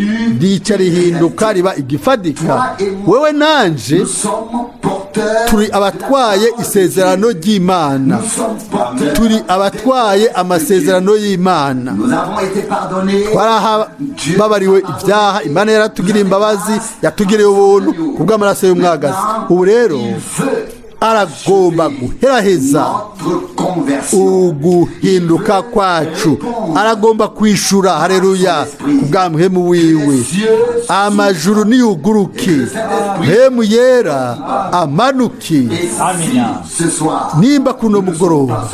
rica rihinduka riba igifadika. Wewe nanje Nous sommes porteurs. turi abatwaye isezerano ry'Imana. Nous sommes porteurs. Turi abatwaye amasezerano y'Imana. Nous avons été pardonnés. Twarababariwe ibyaha, Imana yaratugiriye imbabazi, yatugiriye ubuntu kubw'amaraso y'umwagazi. Ubu rero Il veut aragomba guheraheza notre Uguhinduka kwacu aragomba kwishura, hareruya, ku bwa Mpwemu wiwe. Amajuru niyuguruke, Mpwemu Yera amanuke. Nimba kuno mugoroba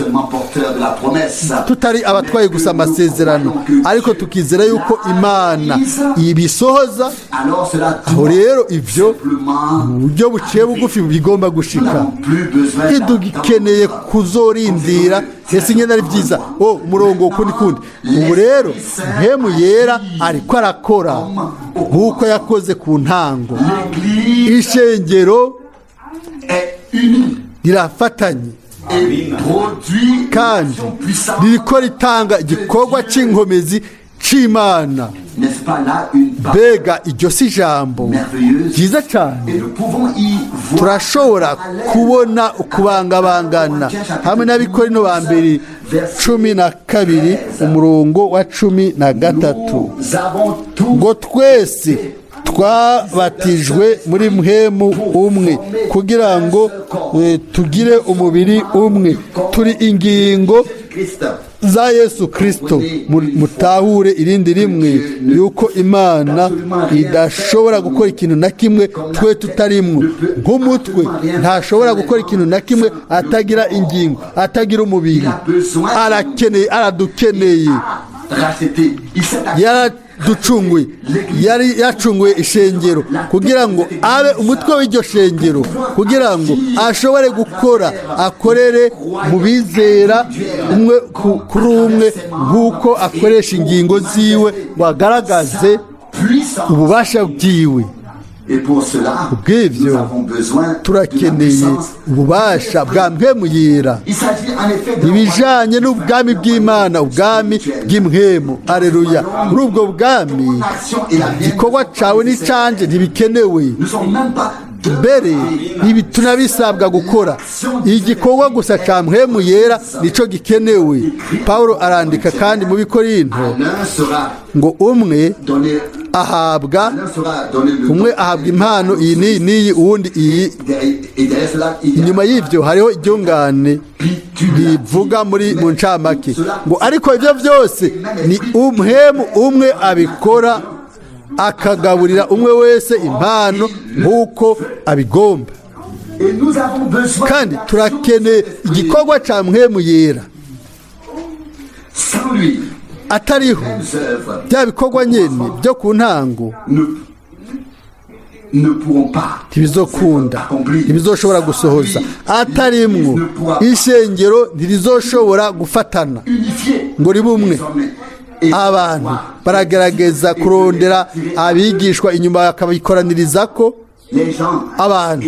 tutari abatwaye gusa amasezerano, ariko tukizera yuko Imana ibisohoza, aho rero ivyo mu buryo buciye bugufi bigomba gushika. Ntidukeneye kuzorindira ese nyine ari byiza o umurongo ukundi kundi. Ubu rero Mpwemu Yera ariko arakora nk'uko yakoze ku ntango. Ishengero rirafatanye kandi ririko ritanga igikorwa c'inkomezi c'Imana. Mbega iryo si ijambo ryiza cyane? Turashobora kubona ukubangabangana hamwe n'Abikorino ba mbere 12, umurongo wa 13, ngo twese twabatijwe muri Mpwemu umwe kugira ngo tugire umubiri umwe, turi ingingo za Yesu Kirisito. Mutahure irindi rimwe yuko Imana idashobora gukora ikintu na kimwe twe tutarimwo. Nk'umutwe ntashobora gukora ikintu na kimwe atagira ingingo, atagira umubiri. Arakeneye, aradukeneye. Yaraducunguye, yari yacunguye ishengero kugira ngo abe umutwe w'iryo shengero, kugira ngo ashobore gukora, akorere mu bizera umwe kuri umwe, nk'uko akoresha ingingo ziwe ngo agaragaze ububasha bwiwe. Kubw'ibyo turakeneye ububasha bwa Mpwemu Yera. Ibijanye n'ubwami bw'Imana, ubwami bw'impwemu, areruya. Muri ubwo bwami igikorwa cawe n'icanje ntibikenewe, mbere tunabisabwa gukora. Igikorwa gusa ca Mpwemu Yera nico gikenewe. Paulo arandika kandi mu Bikorinto ngo umwe ahabwa impano iyi n'iyi n'iyi, uwundi iyi. Inyuma y'ibyo hariho iryungane rivuga muri mu ncamake ngo ariko ibyo byose ni Mpwemu umwe abikora, akagaburira umwe wese impano nk'uko abigomba. Kandi turakeneye igikorwa ca Mpwemu Yera. Atariho, bya bikorwa nyene byo ku ntango ntibizokunda, ntibizoshobora gusohoza. Atarimwo, ishengero ntirizoshobora gufatana ngo ribe umwe. Abantu baragerageza kurondera abigishwa inyuma bakabikoraniriza ko. Abantu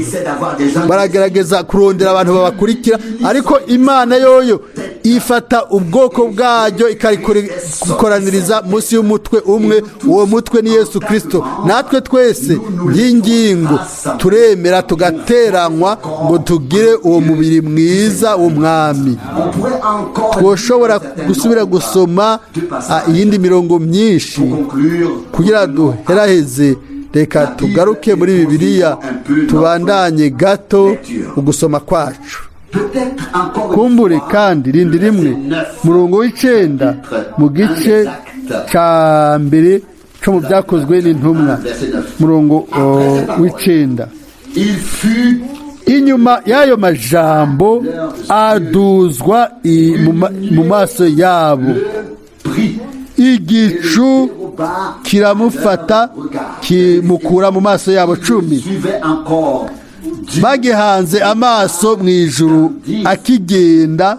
baragerageza kurondera abantu babakurikira, ariko Imana yoyo ifata ubwoko bwaryo ikarikoraniriza munsi y'umutwe umwe. Uwo mutwe ni Yesu Kirisito. Natwe twese y'ingingo turemera tugateranywa ngo tugire uwo mubiri mwiza w'Umwami. Twoshobora gusubira gusoma iyindi mirongo myinshi. Kugira duheraheze, reka tugaruke muri Bibiliya, tubandanye gato ugusoma kwacu. Kumbure kandi rindi rimwe, murongo w'9 mu gice cya mbere cyo mu Byakozwe n'Intumwa, murongo w'9: inyuma y'ayo majambo aduzwa mu maso yabo, igicu kiramufata kimukura mu maso yabo. 10: bagihanze amaso mu ijuru akigenda,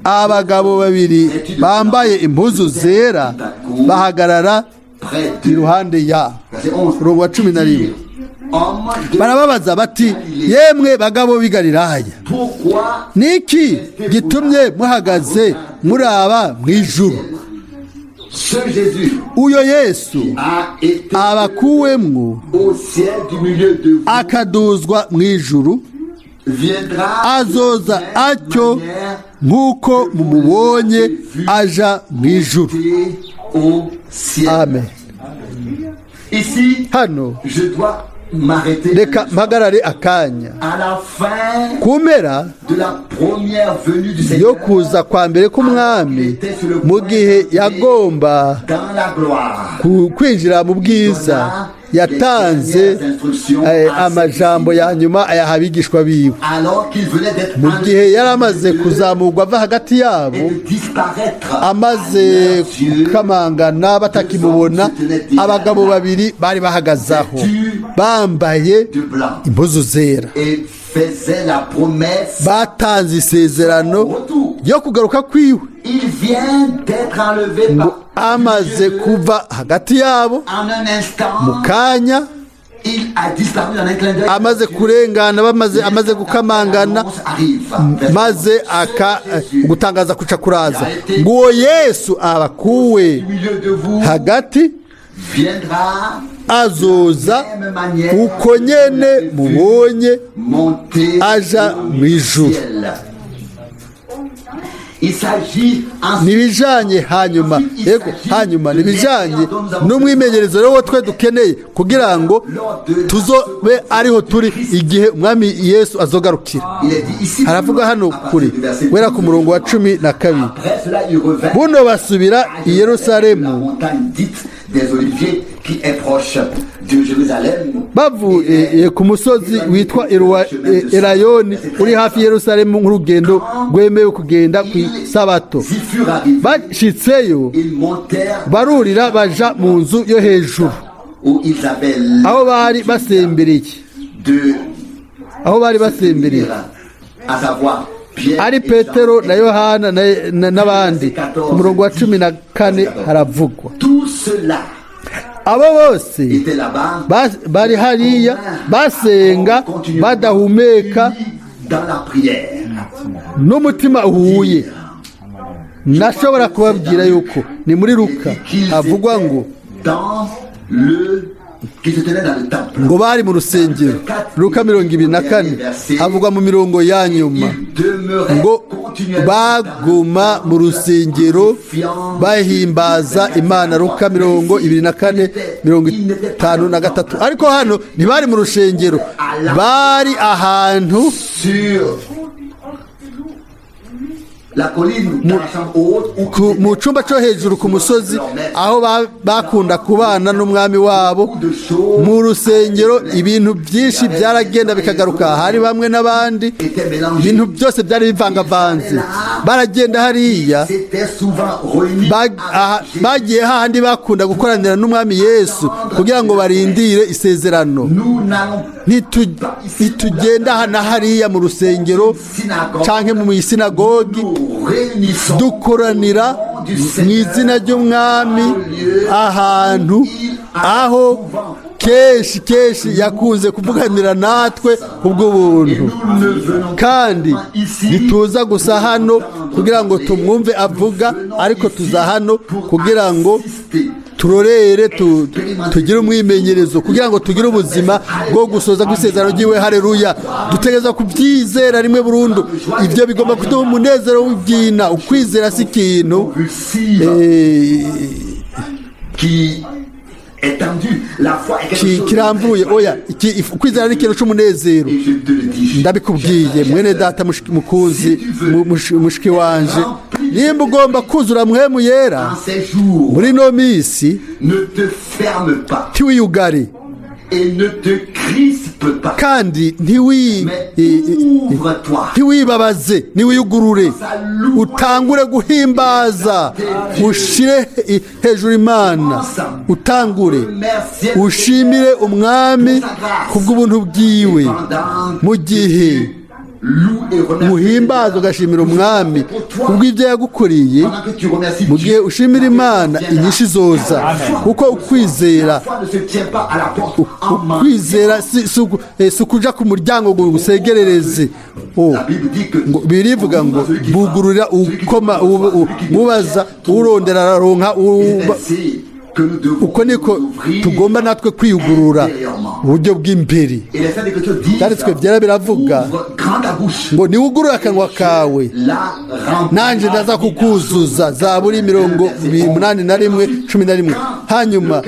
abagabo babiri bambaye impuzu zera bahagarara iruhande ya. Umurongo wa 11: barababaza bati: "Yemwe bagabo b'i Galilaya, niki gitumye muhagaze muraba mu ijuru? Uyo Yesu abakuwemwo akaduzwa mu ijuru azoza atyo nk'uko mumubonye aja mu ijuru." Amen. Hano m'arrêter Reka mpagarare akanya. à la fin Ku mpera de la première venue du yo Seigneur kuza kwa mbere k'Umwami, mu gihe yagomba dans la gloire. Kwinjira mu bwiza, yatanze amajambo ya nyuma ayaha abigishwa biwe. Alors qu'il venait d'être Mu gihe yari amaze kuzamurwa ava hagati yabo, et de disparaître amaze à leurs yeux, gukamangana batakimubona, abagabo babiri bari bahagaze aho bambaye de blanc impuzu zera, et faisait la promesse. Batanze isezerano ryo kugaruka kwiwe. Il vient d'être enlevé Ngo par amaze kuva hagati yabo en un instant, mu kanya, il a disparu dans un clin d'œil. Amaze kurengana, bamaze amaze gukamangana, Arrive. maze aka gutangaza kuca kuraza ngo uwo Yesu abakuwe Au milieu de vous hagati viendra azoza même manière uko nyene mubonye monter aja au mu ijuru. Ciel. Il s'agit ensuite Nibijanye hanyuma, yego, hanyuma nibijanye n'umwimenyerezo rero wo twe dukeneye kugira ngo tuzobe ariho turi igihe Umwami Yesu azogarukira. Il est dit ici, Haravuga hano kuri wera ku murongo wa 12. Après cela, il revint Buno basubira i la Yerusalemu montagne dite des Oliviers qui est proche de Jérusalem. Bavuye ku musozi witwa Erayoni uri hafi Yerusalemu, nk'urugendo rwemewe kugenda ku isabato. Ils y furent arrivés. Bashitseyo, Ils montèrent barurira baja mu nzu yo hejuru où ils avaient aho bari basembereye de aho bari basembereye, à savoir Pierre ari et Petero Jean. na Yohana n'abandi. Ku murongo wa 14 haravugwa: Tout cela Abo bose était là-bas bari hariya basenga badahumeka dans la prière. N'umutima uhuye. Nashobora kubabwira yuko ni muri Luka Qu'ils havugwa ngo étaient dans le qui se tenait dans le temple. Ngo bari mu rusengero. Luka 24 havugwa mu mirongo ya nyuma Ils demeuraient ngo continuellement baguma mu rusengero bahimbaza Imana. Luka 24 53. Ariko hano ntibari mu rusengero, bari ahantu sur la colline, dans la chambre haute, où mu cyumba cyo hejuru ku musozi, aho bakunda kubana n'Umwami wabo. Mu rusengero ibintu byinshi byaragenda bikagaruka, hari bamwe n'abandi, étaient mélangés. Ibintu byose byari bivangavanze. Baragenda hariya, C'était souvent réunis aha, bagiye hahandi bakunda gukoranira n'Umwami Yesu kugira ngo barindire isezerano. Nous n'allons Ntitugenda aha na hariya mu rusengero canke mu isinagogi. Nous réunissons Dukoranira mu izina ry'Umwami, ahantu aho kenshi kenshi yakunze kuvuganira natwe kubw'ubuntu. Nous ne venons Kandi ntituza gusa hano kugira ngo tumwumve avuga, ariko tuza hano kugira ngo turorere, tugire umwimenyerezo, kugira ngo tugire ubuzima bwo gusoza kw'isezerano ry'iwe. Hareruya! Dutegereza kubyizera rimwe burundu. Ibyo bigomba kuduha umunezero w'ibyina. Ukwizera si ikintu convulsive qui est tendue. La foi est quelque chose de kirambuye. très Oya, ukwizera ni ikintu c'umunezero. Et je te le dis, Ndabikubwiye, mwene data, mukunzi, mushiki wanje, nimba ugomba kuzura Mpwemu Yera en ces jours, muri ino minsi, ne te ferme pas ntiwiyugare et ne te crispe pas, kandi mais ouvre-toi. ntiwibabaze, ntiwiyugurure, utangure guhimbaza, ushire hejuru Imana, utangure ushimire Umwami kubw'ubuntu bwiwe. Mu gihe Loue et remercie. muhimbaza ugashimira Umwami kubw'ibyo yagukoreye, Pendant que tu remercies mu gihe Dieu, ushimira Imana, inyishu izoza, kuko ukwizera la foi ne se tient pas à la porte en main. Ukwizera si ukuja ku muryango ngo usegerereze. Oh. La Bible dit que Ngo birivuga ngo bugururira ukoma, ubaza, urondera araronka. C'est ainsi que que nous devons Uko niko nous ouvrir tugomba natwe kwiyugurura intérieurement. mu buryo bw'imbere. Et les Saintes Écritures disent, Ibyanditswe byera biravuga ouvre grand ta bouche, ngo niwugurure akanwa kawe, la remplir. nanjye ndaza kukuzuza. Zaburi 81:11. Hanyuma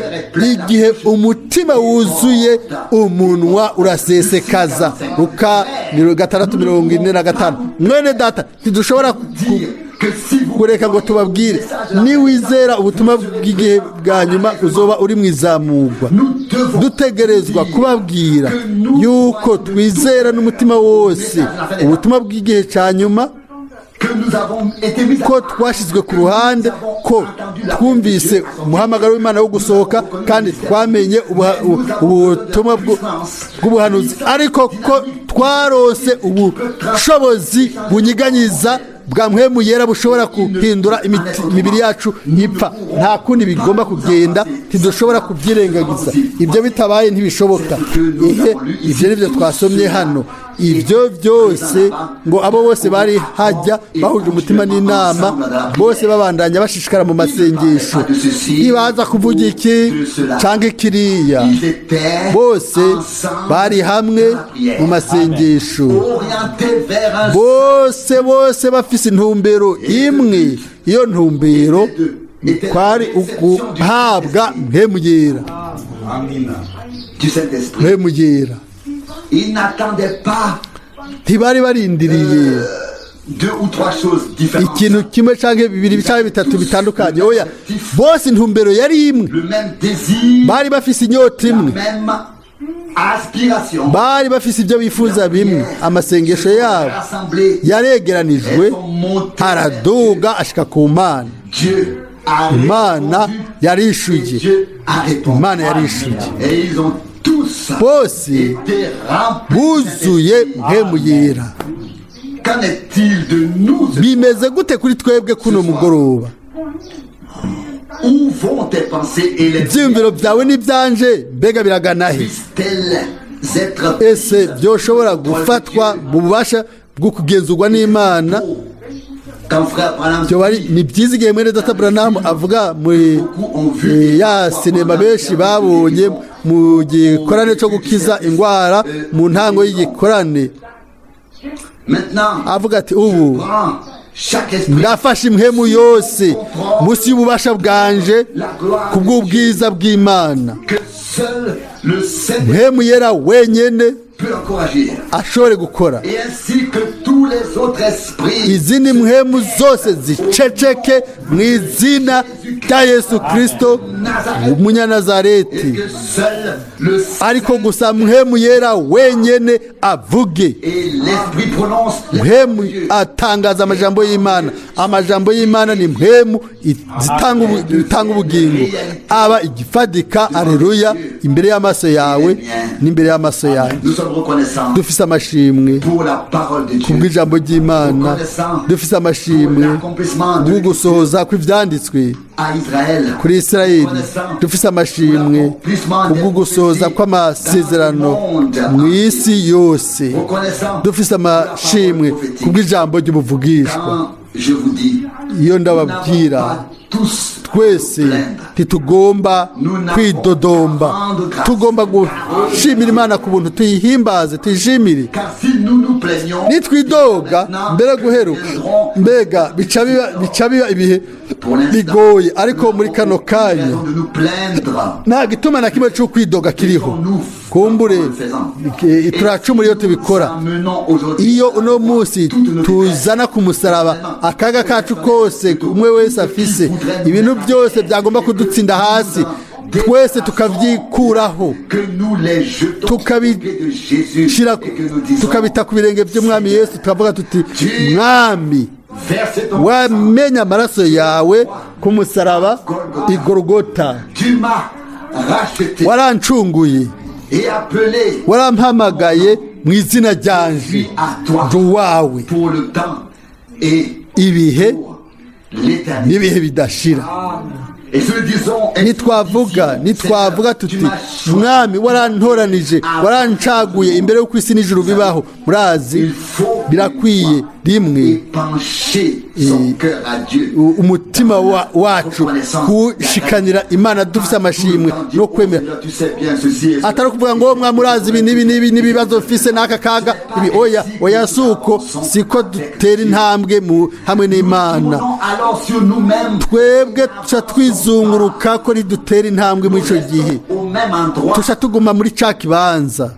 igihe umutima wuzuye, umunwa urasesekaza. Luka 6:45. Mwene data, ntidushobora Dire que si vous kureka ngo tubabwire, niwizera ubutumwa bw'igihe bwa nyuma, uzoba uri mu izamurwa. nous devons Dutegerezwa kubabwira yuko twizera n'umutima wose ubutumwa bw'igihe cya nyuma, que nous avons été mis à ko twashyizwe ku ruhande, ko twumvise umuhamagaro w'Imana wo gusohoka, kandi twamenye ubutumwa bw'ubuhanuzi, ariko ko twarose ubushobozi bunyiganyiza bwa Mpwemu Yera bushobora guhindura imibiri yacu ipfa. Nta kundi bigomba kugenda, ntidushobora kubyirengagiza. Ibyo bitabaye ntibishoboka. Ihe, ibyo nibyo twasomye hano. Ibyo byose ngo abo bose bari hajya bahuje umutima n'inama, bose babandanya bashishikara mu masengesho. Ntibaza kuvuga iki cyangwa kiriya, Ils étaient bose ensemble bari hamwe dans la prière. mu masengesho, Orientés vers un bose bose bafise intumbero imwe. Iyo ntumbero kwari uguhabwa Mpwemu Yera. Du Saint-Esprit. Mpwemu Yera. Ils n'attendaient pas Ntibari barindiriye deux ou trois choses différentes. ikintu kimwe canke bibiri canke bitatu bitandukanye. Oya, bose intumbero yari imwe. Le même désir, Bari bafise inyota la imwe, même aspiration. bari bafise ibyo bifuza bimwe. Amasengesho yabo Rassemblés yaregeranijwe, araduga ashika ku Mana. Dieu a Imana répondu. yarishuye. Dieu a répondu. Imana yarishuye. Et ils ont tous Bose été remplis buzuye Mpwemu Yera. Qu'en est-il de nous? Bimeze gute kuri twebwe kuno mugoroba? Où vont tes pensées et les Ibyiyumviro byawe n'ibyanje mbega biragana he? Puissent-elles être Ese byoshobora gufatwa mu bubasha bwo kugenzurwa n'Imana? Quand frère Branham Byo bari ni byiza igihe mwene data Branham avuga muri ya sinema benshi babonye mu gikorane cyo gukiza indwara mu ntango y'igikorane, Maintenant, avuga ati: "Ubu prends chaque esprit ndafashe impwemu yose munsi y'ububasha bwanje ku bw'ubwiza bw'Imana, que seul le Saint Mpwemu Yera wenyene peut encourager. ashobore gukora, Et ainsi que tous les autres esprits izindi mpwemu zose ziceceke mu izina rya Yesu Kirisito umunyanazareti, et que seul le Saint ariko gusa Mpwemu Yera wenyene avuge." et l'Esprit prononce les Mpwemu Dieu. atangaza amajambo y'Imana. Amajambo y'Imana ni mpwemu zitanga ubugingo, aba igifatika, aleluya, imbere y'amaso yawe n'imbere y'amaso yawe. Nous sommes reconnaissants Dufise amashimwe pour la parole de Dieu. kubw'ijambo ry'Imana. Dufise amashimwe bw'ugusohoza kw'ivyanditswe À Israël. kuri Isirayeli. Dufise amashimwe kubw'ugusohoza kw'amasezerano mu isi yose. Reconnaissants Dufise amashimwe kubw'ijambo ry'ubuvugishwa. quand je vous dis, Iyo nous ndababwira, n'avons pas tous twese ntitugomba kwidodomba, tugomba gushimira Imana ku buntu, tuyihimbaze, tuyishimire. Car si nous nous plaignons, Nitwidoga mbere guheruka, mbega bica biba ibihe bigoye. Ariko muri kano kanya raison de nous plaindre. nta gituma na kimwe cyo kwidoga kiriho. Kumbure turacumura iyo tubikora. Iyo uno munsi tuzana ku musaraba akaga kacu kose, umwe wese afise ibintu byose byagomba kudutsinda hasi, twese tukabyikuraho, Que nous les jetons au pied de Jésus tukabishyira, et que nous disons, tukabita ku birenge by'Umwami Yesu, tukavuga tuti: "Mwami, verse ton sang. wamenye amaraso yawe ku musaraba i Gorogota. Tu m'as racheté Warancunguye, et appelé warampamagaye mu izina ryanje, à toi ndi uwawe pour le temps et ibihe pour l'éternité. n'ibihe bidashira." Et si nous disons, Nitwavuga tuti: "Mwami, warantoranije, warancaguye imbere y'uko isi n'ijuru bibaho," murazi, birakwiye rimwe Épancher son cœur à Dieu. Umutima wacu kushikanira Imana dufite amashimwe no kwemera, Tu sais bien ceci et cela. atari ukuvuga ngo mwamurazi ibi n'ibi n'ibi n'ibibazo mfise n'aka kaga ibi. Oya, oya, si uko, siko dutera intambwe mu hamwe n'Imana. Tournons alors sur nous-mêmes Twebwe tuca twizunguruka ko ntidutera intambwe muri ico gihe. au même endroit. Tuca tuguma muri ca kibanza.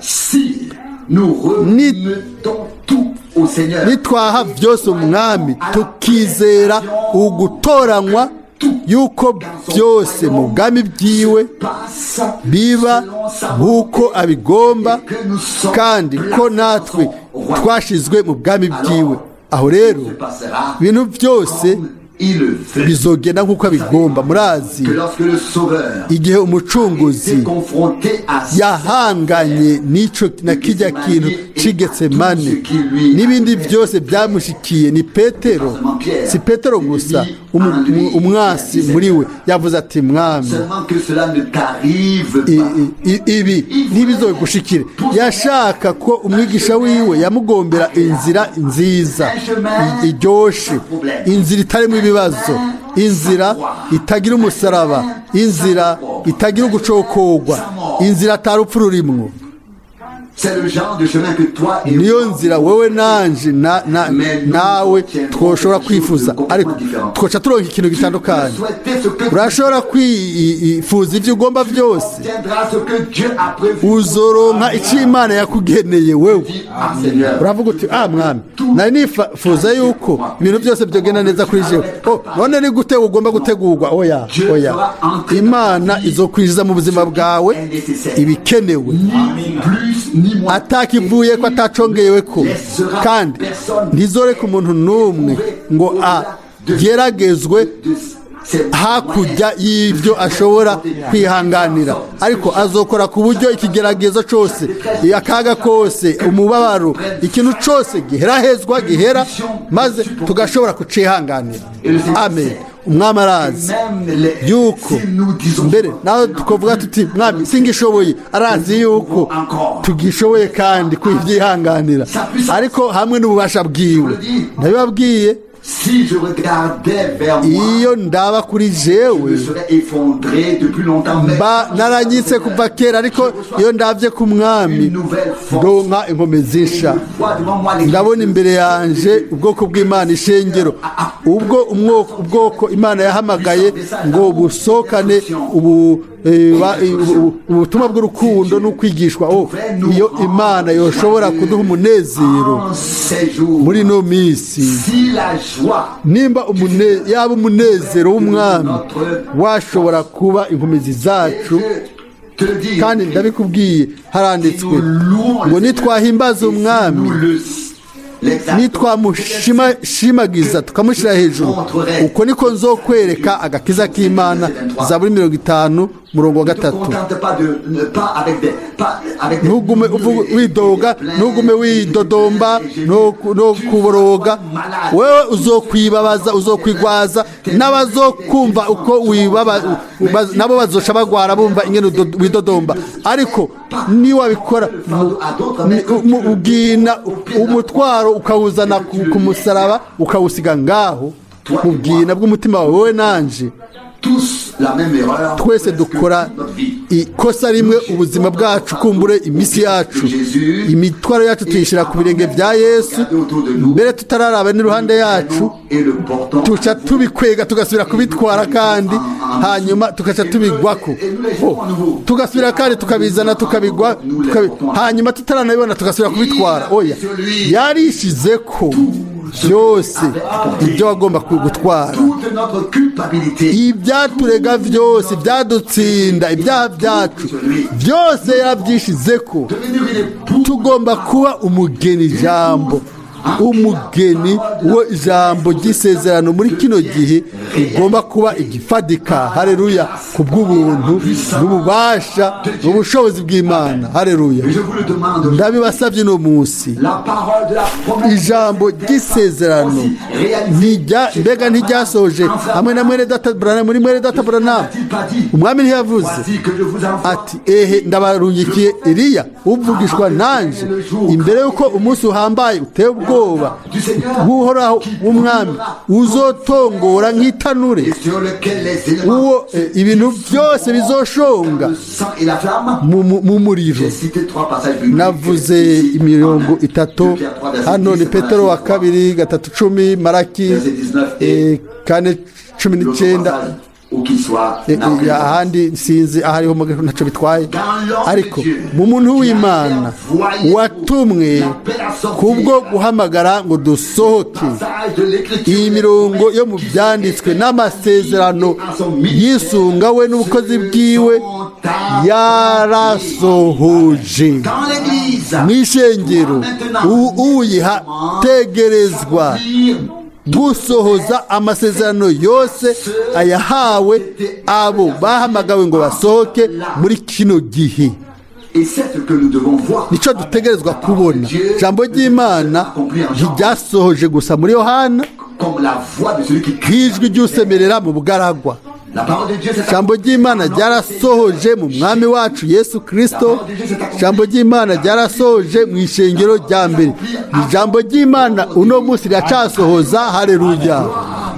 Si nous remettons tout au Seigneur, Nitwaha byose Umwami, tukizera ugutoranywa yuko byose mu bwami bwiwe passe biba nk'uko abigomba, kandi ko natwe twashizwe mu bwami bwiwe, aho rero se passera ibintu byose comme il le veut. bizogenda nk'uko abigomba. Murazi Que lorsque le Sauveur igihe Umucunguzi s'est confronté à yahanganye n'ico na kijya kintu c'i Getsemane n'ibindi byose byamushikiye, ni Petero, si Petero gusa, umwasi muri we yavuze ati: "Mwami, seulement que cela ne t'arrive pas. ibi ntibizogushikire." Yashaka ko umwigisha wiwe yamugombera inzira nziza iryoshe, inzira itarimo ibibazo, inzira itagira umusaraba, inzira itagira ugucokogwa, inzira atarupfu rurimwo. C'est le genre de chemin que toi et Niyo moi, nzira wewe nanje nawe twoshobora kwifuza, ariko twoca turonka ikintu gitandukanye. Souhaiter ce que Urashobora kwifuza ibyo ugomba byose, obtiendras ce que Dieu a prévu. uzoronka icyo Imana yakugeneye wewe. Dis, ah Seigneur, Uravuga uti: "Ah Mwami, nari nifuza yuko ibintu byose byogenda neza kuri jewe." Oh, none ni gute ugomba gutegurwa? Oya, oya, Imana izokwinjiza mu buzima bwawe ibikenewe, ni plus ni moins. Atakivuye ko, atacongeyewe ko, kandi ntizoreke umuntu n'umwe ngo ageragezwe De ses hakurya y'ibyo ashobora kwihanganira, ariko azokora ku buryo ikigeragezo cyose, akaga kose, umubabaro, ikintu cyose giherahezwa gihera, maze tugashobora kucihanganira. Amen. Umwami arazi yuko mbere nawe tukavuga tuti: "Mwami, singishoboye," arazi yuko tugishoboye kandi kubyihanganira, ariko hamwe n'ububasha bwiwe. Ndabibabwiye, Si je regardais vers moi, iyo ndaba kuri jewe, je serais effondré depuis longtemps. Mais mba naranyitse kuva kera, ariko iyo ndabye ku Mwami ndonka inkomezi nsha. vois devant moi les Ndabona imbere yanje ubwoko bw'Imana, ishengero, ubwo ubwoko Imana yahamagaye ngo busokane ubutumwa bw'urukundo n'ukwigishwa. Oh, iyo Imana yoshobora kuduha umunezero en ces jours. muri ino minsi! Si la joie Nimba yaba umunezero w'Umwami washobora kuba inkomezi zacu! Je te le dis, Kandi ndabikubwiye, haranditswe ngo nitwahimbaza Umwami, nitwamushimagiza tukamushyira hejuru, uko niko nzokwereka agakiza k'Imana. Zaburi 50 murongo wa 3. Ntugume widoga, ntugume widodomba no kuboroga. Wewe uzokwibabaza, uzokwigwaza, n'abazokumva uko wibaba nabo bazoca bagwara bumva ingene widodomba. Ariko niwabikora ubwina, umutwaro ukawuzana ku musaraba, ukawusiga ngaho mu bwina bw'umutima wawe, wowe nanje twese dukora ikosa rimwe ubuzima bwacu, kumbure iminsi yacu, imitwaro yacu tuyishyira ku birenge bya Yesu mbere tutararaba n'iruhande yacu, tuca tubikwega, tugasubira kubitwara kandi, hanyuma tugaca tubigwako, tugasubira kandi tukabizana, tukabigwa, hanyuma tutaranabibona tugasubira kubitwara. Oya, yarishize ko byose ibyo wagomba gutwara, ibyaturega byose, ibyadutsinda, ibyaha byacu byose yarabyishize ko. Tugomba kuba umugeni ijambo, umugeni wo ijambo ry'isezerano muri kino gihe rigomba kuba igifadika. Hareruya! Ku bw'ubuntu n'ububasha n'ubushobozi bw'Imana. Hareruya! Ndabibasabye uno munsi, ijambo ry'isezerano mbega ntiryasoje hamwe na mwene data Branham, muri mwene data Branham? Umwami ntiyavuze ati: "Ehe, ndabarungikiye Eliya uvugishwa nanje imbere y'uko umunsi uhambaye uteye ubwoba ubwoba bw'Uhoraho w'umwami uzotongora nk'itanure, Et sur lequel les éléments uwo ibintu byose bizoshonga le sang et la flamme. mu muriro. J'ai cité trois passages bibliques. Navuze imirongo itatu hano, ni Petero wa kabiri 3:10, Maraki Verset 19 et 4:19. l'autre passage, où qu'il soit, n'a aucune Ahandi sinzi ahariho, ntacyo bitwaye, ariko mu muntu w'Imana watumwe kubwo guhamagara ngo dusohoke, passage de l'Écriture. Iyi mirongo yo mu byanditswe n'amasezerano yisunga we n'ubukozi bwiwe yarasohoje. Dans l'Église, Mu ishengero uyiha tegerezwa gusohoza amasezerano yose ayahawe abo bahamagawe ngo basohoke muri kino gihe. Et c'est ce que nous devons voir. Nicyo dutegerezwa kubona. Ijambo ry'Imana ntiryasohoje gusa muri Yohana Comme la voix de celui qui crie. nk'ijwi ry'usemerera mu bugaragwa. La parole de Dieu, c'est Ijambo ry'Imana ryarasohoje mu Mwami wacu Yesu Kirisito. Ijambo ry'Imana ryarasohoje mu ishengero rya mbere. Ijambo ry'Imana uno munsi riracasohoza. Hareruya!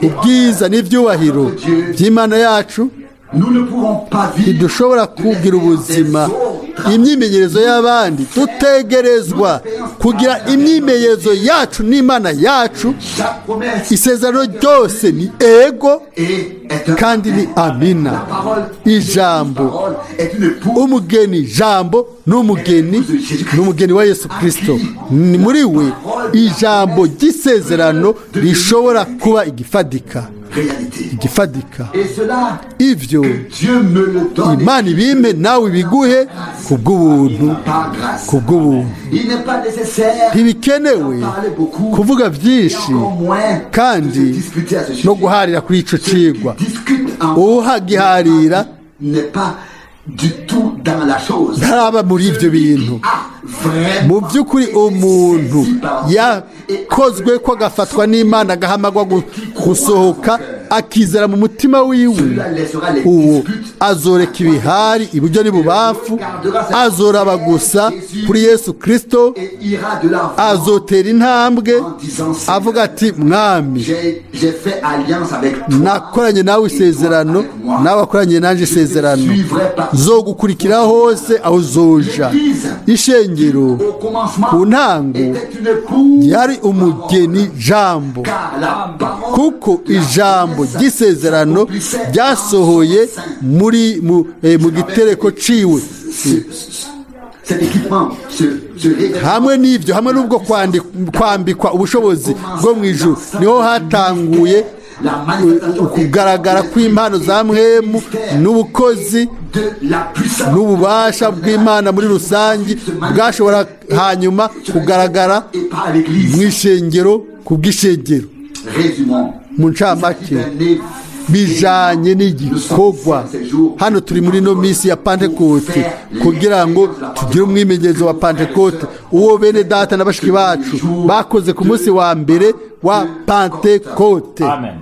Ubwiza n'ibyubahiro by'Imana yacu. Nous ne pouvons pas vivre Ntidushobora kugira ubuzima imyimenyerezo y'abandi, dutegerezwa kugira imyimenyerezo yacu n'Imana yacu. Chaque promesse Isezerano ryose ni ego et est un kandi ni amina. parole. Ijambo, Parole est une épouse. umugeni, jambo n'umugeni, ni umugeni wa Yesu Kirisito. Ni muri we ijambo ry'isezerano rishobora kuba igifadika, Réalité. igifadika. Et cela, Ibyo que Dieu me le donne Imana ibimpe nawe ibiguhe ku bw'ubuntu, par grâce. ku bw'ubuntu. Il n'est pas nécessaire Ntibikenewe kuvuga byinshi encore moins de se kandi disputer à ce sujet. no guharira kuri ico cigwa. Discute en Uhagiharira n'est pas du tout dans la chose. ntaraba muri ibyo bintu. Ah, vraiment. Mu by'ukuri umuntu yakozwe ko agafatwa n'Imana, agahamagwa gusohoka, akizera mu mutima wiwe, uwo azoreka ibihari iburyo n'ibubamfu, azoraba gusa kuri Yesu Kirisito, Et ira de l'avant. azotera intambwe avuga ati: "Mwami, J'ai fait alliance avec toi. nakoranye nawe isezerano, nawe wakoranye nanjye isezerano, zogukurikira hose aho uzoja." Ishengero Au commencement, ku ntango était une épouse. yari umugeni jambo, Car la parole kuko ijambo ry'isezerano ryasohoye muri mu gitereko ciwe. Cet équipement, ce revêtement, Hamwe n'ibyo, hamwe n'ubwo kwambikwa ubushobozi bwo mu ijuru, niho hatanguye la manifestation kugaragara kw'impano za mpwemu n'ubukozi de la puissance n'ububasha bw'Imana muri rusange bwashobora hanyuma kugaragara et par l'Église. mu ishengero, ku bw'ishengero. Résumons. Mu ncamake, bijanye n'igikorwa, hano turi muri ino minsi ya Pantekote kugira ngo tugire umwimenyerezo wa Pantekote, uwo bene data na bashiki bacu bakoze ku munsi wa mbere wa Pantekote. Amen.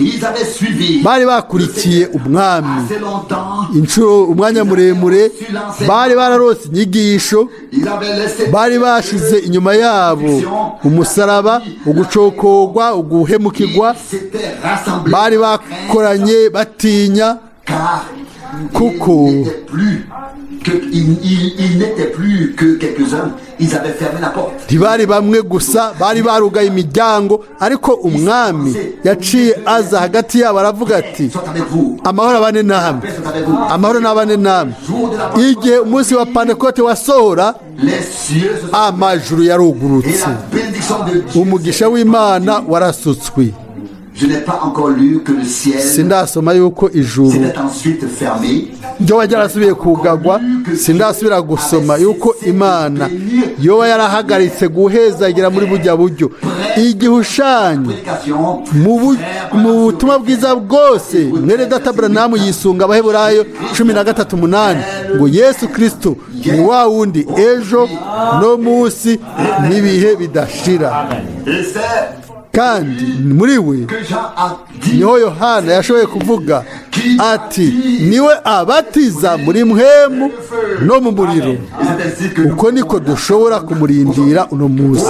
Ils avaient suivi Bari bakurikiye Umwami assez longtemps. inshuro umwanya muremure, bari bararose inyigisho, Ils avaient laissé bari bashize inyuma yabo umusaraba, ugucokogwa, uguhemukirwa. Ils s'étaient rassemblés. Bari bakoranye batinya, Car kuko ils n'étaient plus que, ils n'étaient plus que quelques-uns. Ils avaient fermé la porte. Ntibari bamwe gusa, bari barugaye imiryango. Ariko Umwami yaciye aza hagati yabo, aravuga ati: Soit avec vous. "Amahoro abane namwe, amahoro n'abane namwe." Igihe umunsi wa Pantekote wasohora, Les cieux se sont amajuru et yarugurutse, la bénédiction de Dieu. Umugisha w'Imana warasutswe. Je n'ai pas encore lu que le ciel Sindasoma yuko ijuru s'était ensuite fermé. ryoba ryarasubiye kugagwa. Sindasubira gusoma yuko Imana yoba yarahagaritse guhezagira muri bujya buryo igihushanyo. Prédication. Mu butumwa bwiza bwose, mwene data Buranamu yisunga Abaheburayo 13:8 ngo Yesu Kirisito ni wa wundi ejo no munsi n'ibihe bidashira. Et c'est Kandi muri we que Jean a dit niho Yohana yashoboye kuvuga Ati niwe abatiza muri mpwemu no mu muriro. Uko niko dushobora kumurindira uno munsi.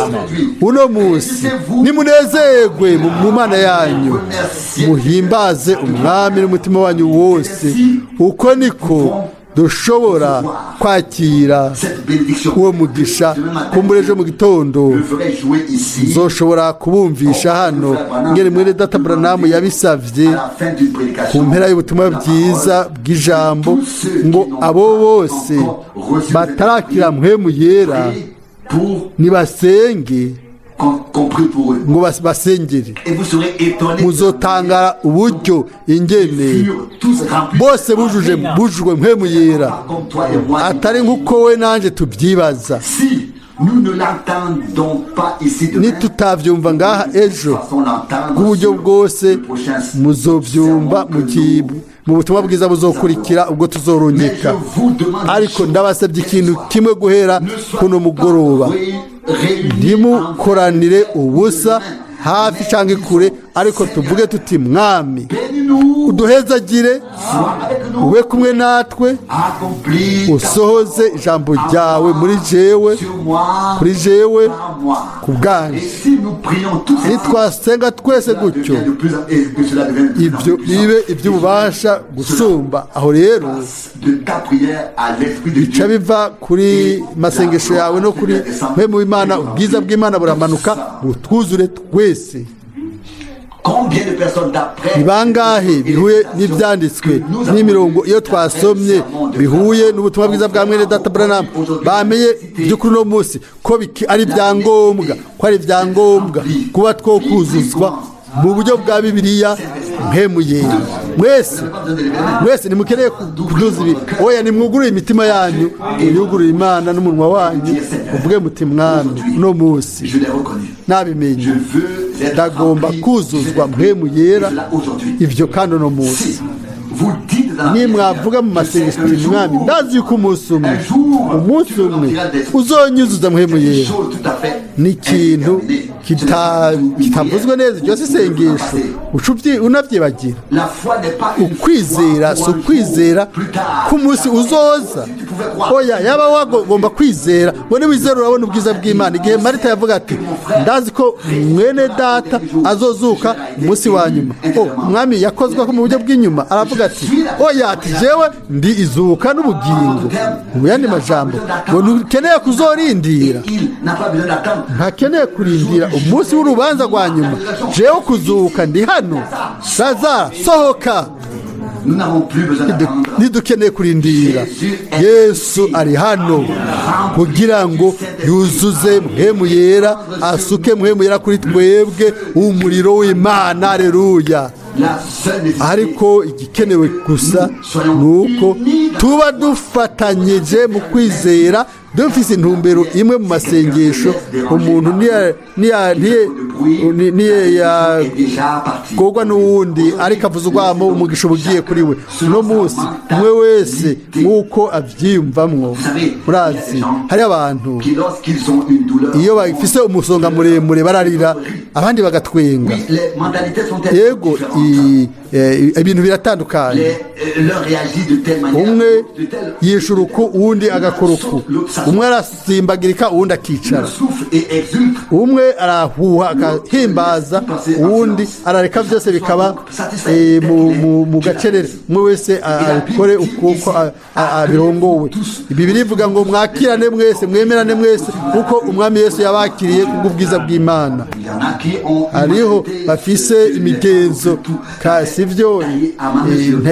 Uno munsi nimunezerwe mu Mana yanyu, muhimbaze Umwami n'umutima wanyu wose. Uko niko dushobora kwakira uwo mugisha. Kumbura ejo mu gitondo nzoshobora kubumvisha hano ngene mwene data Branham yabisavye ku mpera y'ubutumwa bwiza bw'ijambo, ngo abo bose batarakira Mpwemu Yera nibasenge ngo basengere. Muzotangara uburyo ingene bose bujuje bujujwe Mpwemu Yera, atari nk'uko we nanjye tubyibaza. Nitutabyumva ngaha ejo, bw'uburyo bwose muzobyumva mu butumwa bwiza buzokurikira ubwo tuzorungika. Ariko ndabasabye ikintu kimwe guhera kuno mugoroba: ntimukoranire ubusa hafi cyangwa kure, ariko tuvuge tuti: "Mwami, uduhezagire, ube kumwe natwe, usohoze ijambo ryawe muri jewe, kuri jewe, ku bwanjye." Nitwasenga twese gutyo, ibyo bibe iby'ububasha gusumba. Aho rero bica biva kuri masengesho yawe no kuri Mpwemu w'Imana, ubwiza bw'Imana buramanuka butwuzure twese. Ni bangahe bihuye n'ibyanditswe n'imirongo iyo twasomye, bihuye n'ubutumwa bwiza bwa mwene data Branham, bamenye by'ukuri uno munsi ko ari ibyangombwa, ko ari ibyangombwa kuba two kuzuzwa mu buryo bwa Bibiliya Mpwemu Yera? Mwese, mwese ntimukeneye kuduza ibi, oya. Nimwugurure imitima yanyu, muyugurure Imana n'umunwa wanyu, uvuge muti: "Mwami, uno munsi nabimenye, ndagomba kuzuzwa Mpwemu Yera." Ibyo kandi uno munsi nimwavuga mu masengesho ati: "Mwami, ndazi yuko umunsi umwe, umunsi umwe uzonyuzuza Mpwemu Yera." Ni ikintu kitavuzwe neza, iryo si isengesho, unabyibagira. Ukwizera si ukwizera k'umunsi uzoza, oya. Yaba wagomba kwizera ngo niwizera urabona ubwiza bw'Imana. Igihe Marita yavuga ati: "Ndazi ko mwene data azozuka umunsi wa nyuma," Umwami yakozwe mu buryo bw'inyuma aravuga ati: "Oya," ati: "Jewe ndi izuka n'ubugingo." Mu yandi majambo ngo ntukeneye kuzorindira, ntakeneye kurindira umunsi w'urubanza rwa nyuma. "Jewe kuzuka, ndi hano. Lazaro, sohoka." Ntidukeneye kurindira. Yesu ari hano kugira ngo yuzuze Mpwemu Yera, asuke Mpwemu Yera kuri twebwe, umuriro w'Imana. Aleluya! Ariko igikenewe gusa ni uko tuba dufatanyije mu kwizera, dufise intumbero imwe mu masengesho. Umuntu ntiyagorwa n'uwundi ariko avuze urwamo, umugisha uba ugiye kuri we. Uno munsi umwe wese nk'uko abyiyumvamwo. Murazi, hari abantu iyo bafise umusonga muremure bararira, abandi bagatwenga. Yego, ibintu biratandukanye. Umwe yishura uku, uwundi agakora uku. Umwe arasimbagirika, uwundi akicara. Umwe arahuha agahimbaza, uwundi arareka byose bikaba mu gacerere. Umwe wese abikore uko abirongowe. Ibi birivuga ngo mwakirane mwese, mwemerane mwese, kuko Umwami Yesu yabakiriye kubw'ubwiza bw'Imana. Hariho bafise imigenzo, sivyo?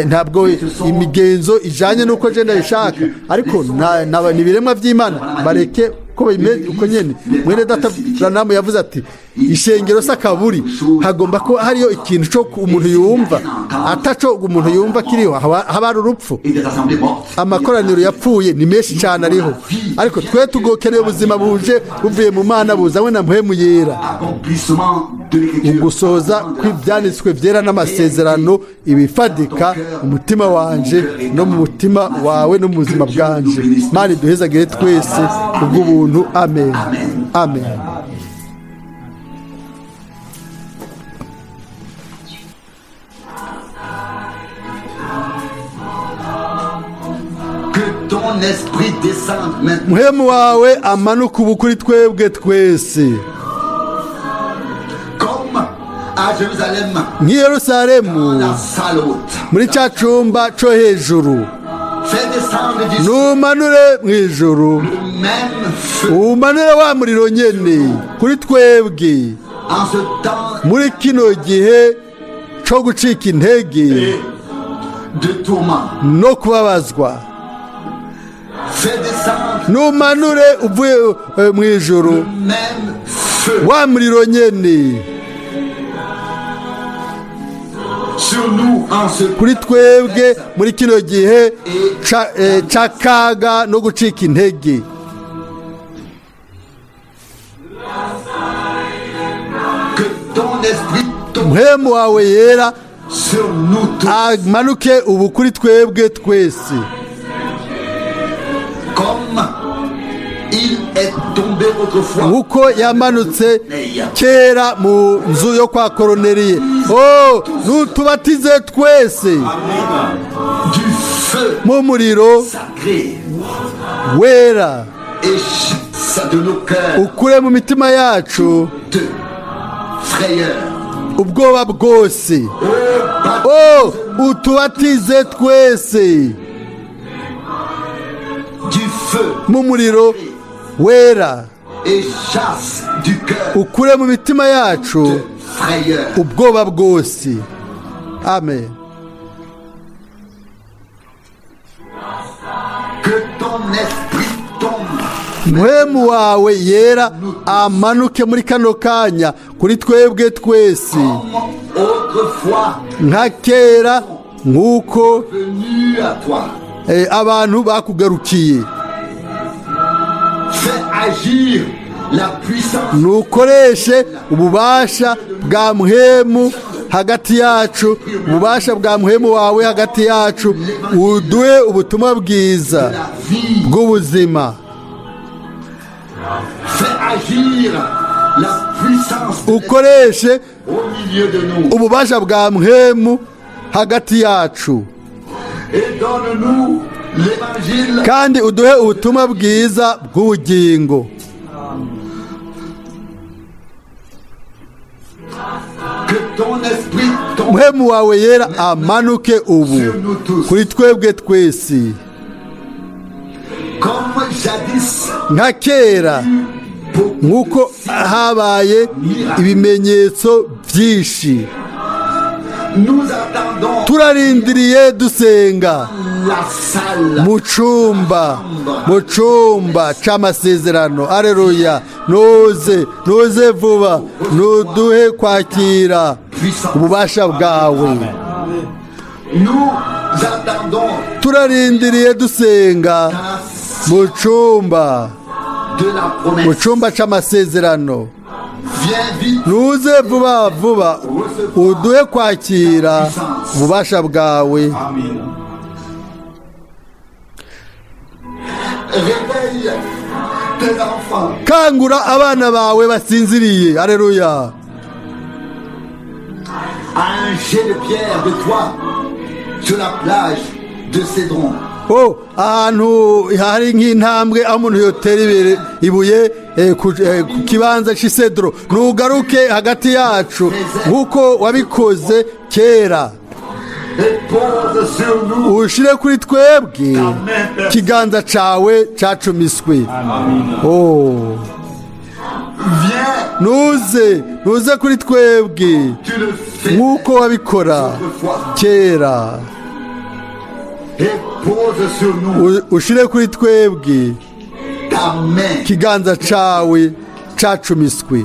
Ntabwo imigenzo ijanye n'uko je ndabishaka, ariko ni ibiremwa by'Imana, bareke ko bimeze uko nyene. Mwene data Branham yavuze ati: "Ishengero si akaburi, hagomba ko hariyo ikintu cyo umuntu yumva. Ataco umuntu yumva kiriho, haba hari urupfu." Amakoraniro yapfuye ni menshi cyane ariho, ariko twe tugokeneye ubuzima buje buvuye mu Mana, buzanywe na Mpwemu Yera, ugusohoza kw'ibyanditswe byera n'amasezerano, ibifadika umutima wanje no mu mutima wawe no mu buzima bwanje. Mana iduhezagire twese kubw'ubuntu. Amen, amen. ton esprit descende maintenant. Muhemu wawe amanuka ubu kuri twebwe twese. Comme à Jérusalem, nk'i Yerusalemu dans la salle haute. Muri cya cumba co hejuru. Fais descendre du ciel Numanure mu ijuru le même feu umanure wa muriro nyene kuri twebwe en ce temps muri kino gihe co gucika intege de tourment. No kubabazwa. Fais descendre Numanure uvuye mu ijuru le même feu wa muriro nyene sur nous en ce kuri twebwe muri kino gihe c'akaga no gucika intege. Que ton esprit tombe Muhemu wawe yera sur nous tous amanuke ubu kuri twebwe twese comme il est tombé autrefois. Nk'uko yamanutse kera mu nzu yo kwa Koroneriye. Oh, nutubatize twese Du feu mu muriro sacré wera et chasse de nos cœurs ukure mu mitima yacu de frayeur. Ubwoba bwose. Oh, Oh, utubatize twese du feu mu muriro wera et chasse du cœur ukure mu mitima yacu de frayeur. Ubwoba bwose. Amen. Que ton esprit tombe Muhemu wawe yera amanuke muri kano kanya kuri twebwe twese comme autrefois nka kera nk'uko venu à toi. Abantu bakugarukiye. Fais agir la puissance Nukoreshe ububasha bwa muhemu hagati yacu, ububasha bwa muhemu wawe hagati yacu, uduhe ubutumwa bwiza de la vie. Bw'ubuzima. Fais agir la puissance de Ukoreshe au milieu de nous. Ububasha bwa muhemu hagati yacu. Et donne-nous l'évangile Kandi uduhe ubutumwa bwiza bw'ubugingo. Que ton esprit tombe Muhemu wawe yera amanuke ubu sur nous tous. Kuri twebwe twese. Comme jadis, nka kera beaucoup nk'uko habaye ibimenyetso byinshi. Nous attendons Turarindiriye dusenga la salle mu cumba c'amasezerano. Aleluya, nuze, nuze vuba, nuduhe kwakira ububasha bwawe. Nous attendons Turarindiriye dusenga la mu cumba de la mu promesse. Cumba c'amasezerano. Viens vite, Nuze vuba vuba uduhe kwakira ububasha bwawe. Réveille tes enfants. Kangura abana bawe basinziriye. Aleluya. À un jet de pierre de toi sur la plage de Cédron. Oh, ahantu hari nk'intambwe aho umuntu yotera ibuye ku kibanza cy'isedro, nugaruke hagati yacu nk'uko wabikoze kera. Et pose sur nous Ushire kuri twebwe ikiganza cawe cacumiswe. Oh. Viens, Nuze, nuze kuri twebwe tu le fais nk'uko wabikora autrefois. Kera. Et pose sur nous Ushire kuri twebwe ta main ikiganza cawe cacumiswe.